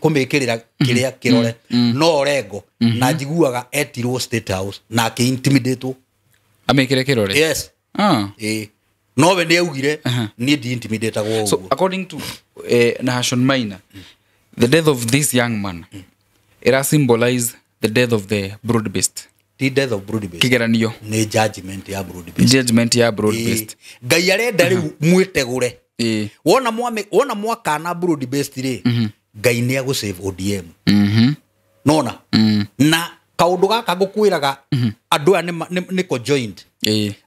kũmĩkĩrĩra kĩrĩa kĩrore no Orengo, na njiguaga etirwo State House na akĩintimidatwo. Amĩkĩre kĩrore. Yes. Ĩĩ, no we nĩ augire niĩ ndi-intimidatagwo So ũguo. according to Nahashon Maina, The death of this young man ira symbolize the death of the broad based. Ti death of broad based. Kigeranio nĩ judgment ya broad based. Judgment ya broad based. Ngai arenda rĩu mwĩtegũre. Wona mwame wona mwakana broad based rĩ, Ngai nĩ agũ save ODM. Nona na kaundu gaka ngukwiraga andu aya nĩ conjoined.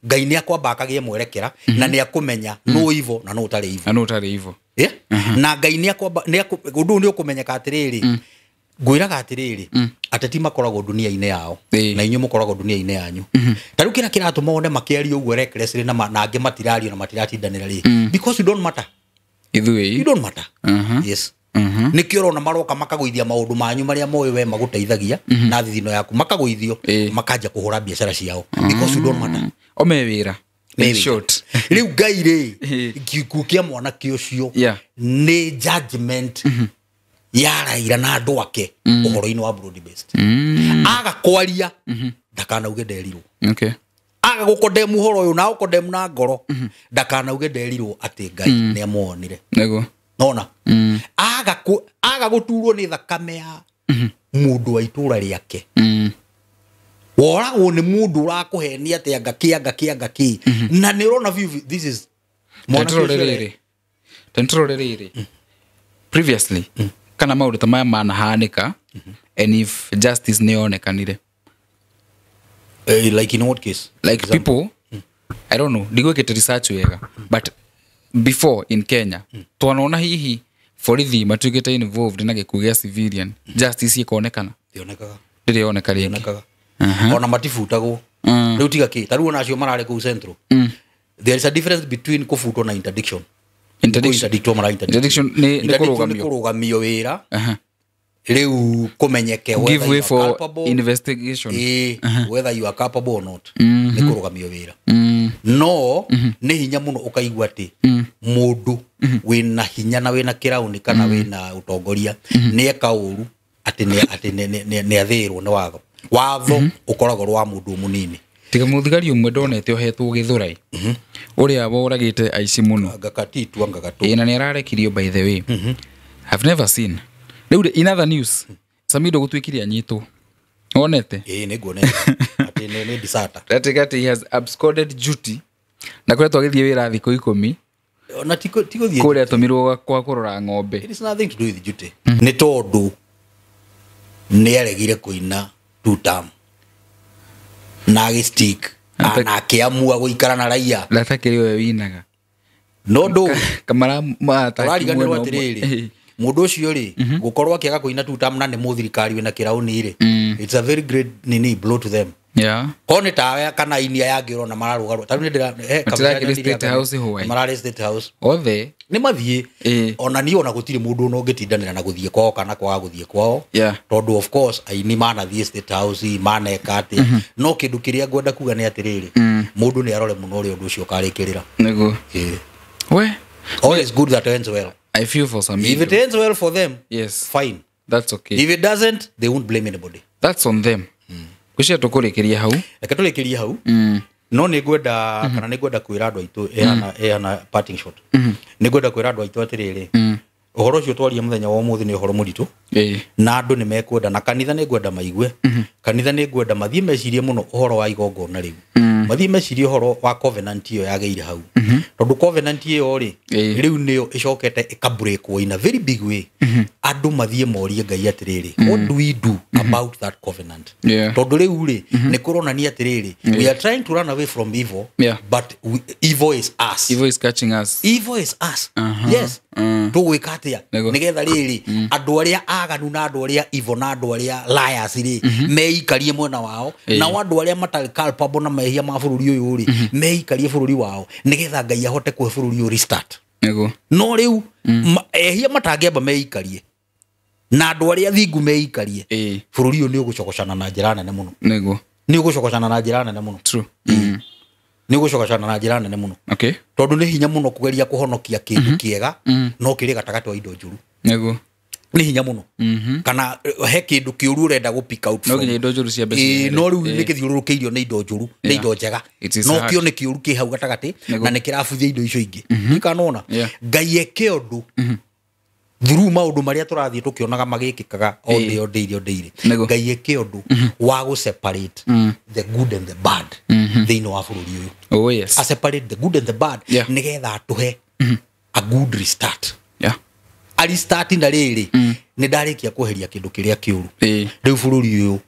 Ngai nĩ akwamba akagie mwerekera na nĩ akumenya no ivo na no utari ivo. Na no utari ivo. Yeah? Na Ngai nĩ akwamba nĩ undu nĩ ukumenyeka atiriri. Ngwiraga atiriri ateti makoragwo dunia-inĩ yao na inyuĩ mũkoragwo dunia-inĩ yanyu. Ta rĩu kĩrĩa kĩratũma wone makĩaria ũguo recklessly na angĩ matirario na matiratindanĩra rĩ, because you don't matter. Ithuĩ you don't matter. Yes. Nĩkĩo ũrona maroka makagũithia maũndũ manyu marĩa moĩ we magũteithagia na thithino yaku makagũithio makanja kũhũra biacara ciao because you don't matter. O me wĩra. In short. Rĩu Ngai rĩ gĩkuũ kĩa mwanake ũcio nĩ judgment ya Raila na andũ ake ũhoro-inĩ wa broad based. Aga kwaria ndakanauge nderirwo. Okay. Aga gũkondemu ũhoro ũyũ na ũkondemu na ngoro ndakanauge nderirwo atĩ Ngai nĩ amuonire. Nĩguo. Nona aga gũturwo nĩ thakame ya mũndũ wa itũra rĩake. Woragwo nĩ mũndũ ũrakũhenia atĩ anga kĩ anga kĩ anga kĩ na nĩ ũrona biũ this is Tentrore rĩrĩ previously kana maũndũ ta maya manahanĩka and if justice nĩ yonekanire. Like in what case? Like people, I don't know, ndigwĩkĩte research wega, but before in Kenya twanona hihi borithi matuĩkĩte involved na gĩkuũ gĩa civilian justice ĩkonekana. Ndĩonekaga. Ndĩrĩoneka rĩngĩ. Ona matibutagwo. Rĩu tiga kĩ ta rĩu ona acio mararĩ kũu Central. There is a difference between kũbutwo na interdiction. Interdiction nĩ kũrũgamio wĩra. Rĩu kũmenyeke whether you are capable investigation. Whether you are capable or not. Nĩ kũrũgamio wĩra. No nĩ hinya mũno ũkaigua atĩ mũndũ wĩna hinya na wĩna kĩraũni kana wĩna ũtongoria nĩ eka ũru atĩ nĩ athĩrwo nĩ watho. Watho ũkoragwo wa mũndũ mũnini. Tiga mũthigari ũmwe ndonete ohetwo gĩthũrai ũrĩa woragĩte aici mũno. Ngakatitu ngakatũ. Na nĩ ararekirio by the way. I've never seen. Rĩu in other news, Samido gũtuĩkire anyitwo. Wonete? Ĩĩ nĩnguonete. Atĩ nĩ disaster. Atĩ he has absconded duty. Na kũrĩa twagĩthiĩ wĩra thikũ 10. Ona ti gũthiĩ. Kũrĩa atũmirwo kwa kũrora ng'ombe. It is nothing to do with duty. Nĩ tondũ nĩ aregire kũina two term. Na agĩstick na akĩamua gũikara na raia. Ndatakĩrĩ we winaga. No ndũ. Kamara ũrariganĩrwo atĩrĩrĩ. Mũndũ ũcio rĩ gũkorwo akĩaga kũina two term na nĩ mũthirikari wĩna kĩraũni rĩ, it's a very great nini blow to them. Yeah. Ko nĩ tawe kana inia yangĩ ũrona mararũgarũga. Ta rĩu nĩ State House Hawaii. Mararĩ State House. Othe nĩ mathiĩ. Ona niĩ ona gũtirĩ mũndũ ona ũngĩtindanĩra na gũthiĩ kwao kana kwaga gũthiĩ kwao. Tondũ of course aini manathiĩ State House maneka atĩa. No kĩndũ kĩrĩa ngwenda kuga nĩ atĩrĩrĩ, mũndũ nĩ arore mũno ũrĩa ũndũ ũcio ũkarĩkĩrĩra. Nĩguo. We all is good that ends well. I feel for some. If it ends well for them, yes, fine. That's okay. If it doesn't, they won't blame anybody. That's on them. Kwĩcia tũkũrĩkĩria hau. Reke tũrĩkĩrie hau. No nĩ ngwenda kana nĩ ngwenda kwĩra andũ aitũ ehana parting shot. Nĩ ngwenda kwĩra andũ aitũ atĩrĩrĩ, ũhoro ũcio twaria mũthenya wa ũmũthĩ nĩ ũhoro mũritũ. Na andũ nĩ mekwenda na kanitha nĩ ngwenda maigue. Kanitha nĩ ngwenda mathiĩ mecirie mũno ũhoro wa igongona rĩu. Mathiĩ mecirie ũhoro wa covenant ĩyo yagĩire hau. Tondũ covenant ĩyo rĩ rĩu nĩyo ĩcokete ĩkabreakwo in a very big way. Andũ mathiĩ morie Ngai atĩrĩrĩ, what do we do about that covenant? Tondũ rĩu rĩ nĩ kũronania atĩrĩrĩ, we are trying to run away from evil, but evil is us. Evil is catching us. Evil is us. Yes. Tũgwĩka atĩa nĩgetha rĩrĩ andũ arĩa aganu na andũ arĩa evil na andũ arĩa liars rĩ meikarie mwena wao, nao andũ arĩa matarĩ culpable na mehia ma bũrũri ũyũ rĩ meikarie bũrũri wao nĩgetha Ngai ahote kũhe bũrũri ũyũ restart. Nĩguo. No rĩu ehia matangĩamba meikarie na andũ arĩa thingu meikarie, bũrũri ũyũ nĩ ũgũcogocana na njĩra nene mũno. Nĩguo. Nĩ ũgũcogocana na njĩra nene mũno. True. Nĩ ũgũcogocana na njĩra nene mũno. Okay. Tondũ nĩ hinya mũno kũgeria kũhonokia kĩndũ kĩega no kĩrĩ gatagatĩ wa indo njũru. Nĩguo. Nĩ hinya mũno. Kana he kĩndũ kĩũru ũrenda gũ pick out No nginya indo njũru cia mbeca. No rĩu nĩ kĩthiũrũrũkĩirio nĩ indo njũru, nĩ indo njega. No kĩo nĩ kĩũru kĩ hau gatagatĩ na nĩ kĩrabuthia indo icio ingĩ. Ndikanona. Ngai eke ũndũ Through maũndũ marĩa tũrathiĩ tũkĩonaga magĩkĩkaga o day o day o day, Ngai eke ũndũ wa gũ separate the good and the bad thĩinĩ wa bũrũri ũyũ. Oh yes. A separate the good and the bad, nĩgetha atũhe a good restart. A restart na rĩrĩ nĩ ndarĩkia kweheria kĩndũ kĩrĩa kĩũru, rĩu bũrũri ũyũ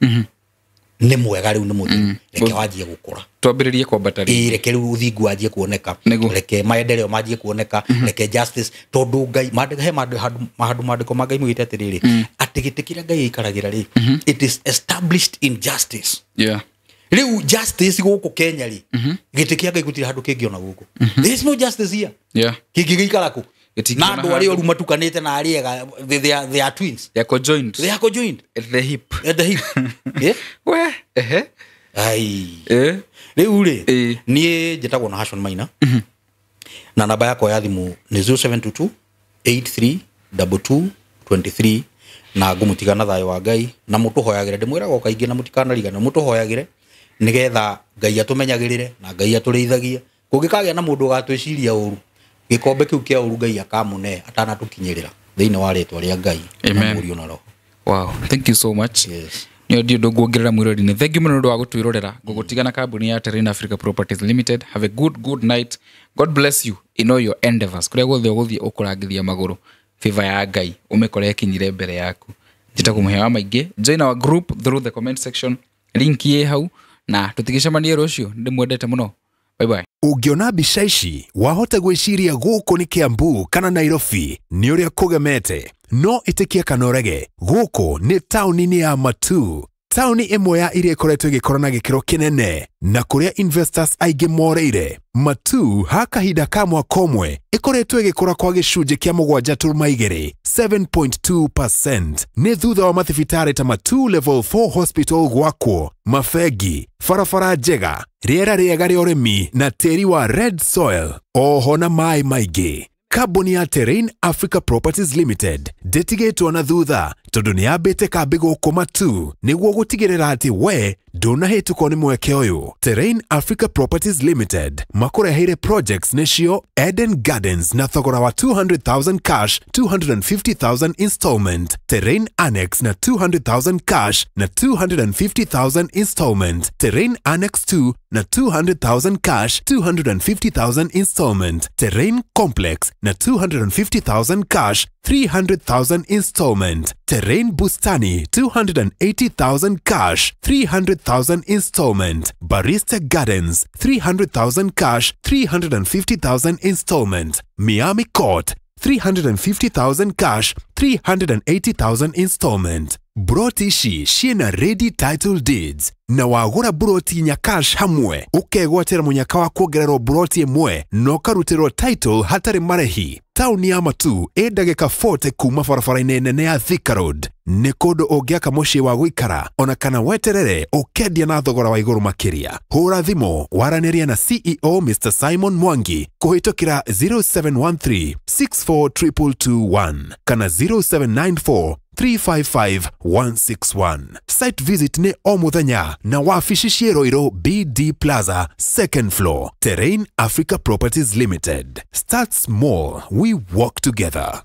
nĩ mwega, rĩu nĩ mũtheru, reke wanjie gũkũra, twambĩrĩrie kwambata rĩngĩ, reke rĩu ũthingu wanjie kuoneka, reke maendeleo manjie kuoneka, reke justice, tondũ Ngai he handũ maandĩko ma Ngai maugĩte atĩrĩrĩ, atĩ gĩtĩ kĩrĩa Ngai aikaragĩra rĩ, it is established in justice. Rĩu justice gũkũ Kenya rĩ, gĩtĩ kĩa Ngai gũtirĩ handũ kĩngĩona gũkũ. There is no justice here. Kĩngĩgĩikara kũ? Na andũ arĩa oru matukanĩte na arĩa ega, they are twins. They are conjoined. They are conjoined. At the hip. At the hip. Yeah? We, ehe. Ai. Rĩu rĩ, niĩ njĩtagwo na Hashon Maina. Na namba yakwa ya thimũ nĩ 0722 83 22 23, na ngũmũtiga na thayũ wa Ngai, na mũtũhoyagĩre, ndĩmwĩraga o kaingĩ na mũtikanariganĩrwo, mũtũhoyagĩre nĩgetha Ngai atũmenyagĩrĩre na Ngai atũrĩithagie. Kũngĩkagĩa na mũndũ ũgatwĩciria ũru, gĩkombe kĩu kĩa ũru Ngai akamũne atanatũkinyĩrĩra thĩinĩ wa rĩtwa rĩa Ngai na Mũriũ na Roho. Wow, thank you so much. Yes. Nĩ ũndũ nguongerera mwĩrori-inĩ. Thank you mũno nĩ ũndũ wa gũtwĩrorera. Ngũgũtiga na kambuni ya Terrain Africa Properties Limited. Have a good good night. God bless you in all your endeavors. Kũrĩa guothe ũgũthiĩ ũkũrangithia magũrũ, favor ya Ngai ũmĩkore ĩkinyire mbere yaku. Njĩtagwo Mũhĩa wa Maingĩ. Join our group through the comment section. Link ĩ hau, na tũtigĩcemanie rũciũ. Ndĩmwendete mũno. Bye bye. Ũngĩona mbica ici wahota gwĩciria gũkũ nĩ Kiambu kana Nairobi nĩ ũrĩa kũgemete, no ĩtĩkia kana ũrege, gũkũ nĩ taũni-inĩ ya Matuu, taũni ĩmwe ya iria ĩkoretwo ĩgĩkũra na gĩkĩro kĩnene na kũrĩa investors aingĩ moreire. Matuu ha kahinda ka mwaka ũmwe ĩkoretwo ĩgĩkũra kwa gĩcunjĩ kĩa 7.2 7.2% nĩ thutha wa mathibitarĩ ta Matuu Level 4 Hospital gwakwo, mabengi, barabara njega, rĩera rĩega rĩa ũrĩmi na tĩri wa red soil, oho na maĩ maingĩ. Kambuni ya Terrain Africa Properties Limited ndĩtigĩtwo na thutha tondũ nĩ yambĩte kambĩ gũkũ Matuu nĩguo gũtigĩrĩra atĩ we ndũnahĩtũkwo nĩ mweke ũyũ. Terrain Africa Properties Limited makũreheire projects nĩcio Eden Gardens na thogora wa 200,000 cash, 250,000 installment, Terrain Annex na 200,000 cash na 250,000 installment, Terrain Annex 2 na 200,000 cash, 250,000 installment, Terrain Complex na 250,000 cash, 300,000 installment, Terrain Bustani 280,000 cash, 300,000 installment, Barista Gardens 300,000 cash, 350,000 installment, Miami Court 350,000 cash, 380,000 installment. Broti ici ciĩna ready title deeds, na wagũra broti inya cash hamwe ũkegwatĩra mũnyaka wa kuongererwo broti ĩmwe na ũkarutĩrwo title hatarĩ marĩhi. Taũni ya Matuu ĩ ndagĩka 40 kuma barabara-inĩ nene ya Thika Road. Nĩ kũndũ ũngĩaka mũciĩ wa gũikara ona kana weterere ũkendia na thogora wa igũrũ makĩria. Hũra thimũ waranĩria na CEO Mr. Simon Mwangi kũhĩtũkĩra 0713 642221 kana 0794 355 161. Site visit nĩ o mũthenya na wabici ciĩ Ruiru BD Plaza, second floor. Terrain Africa Properties Limited. Start small, we work together.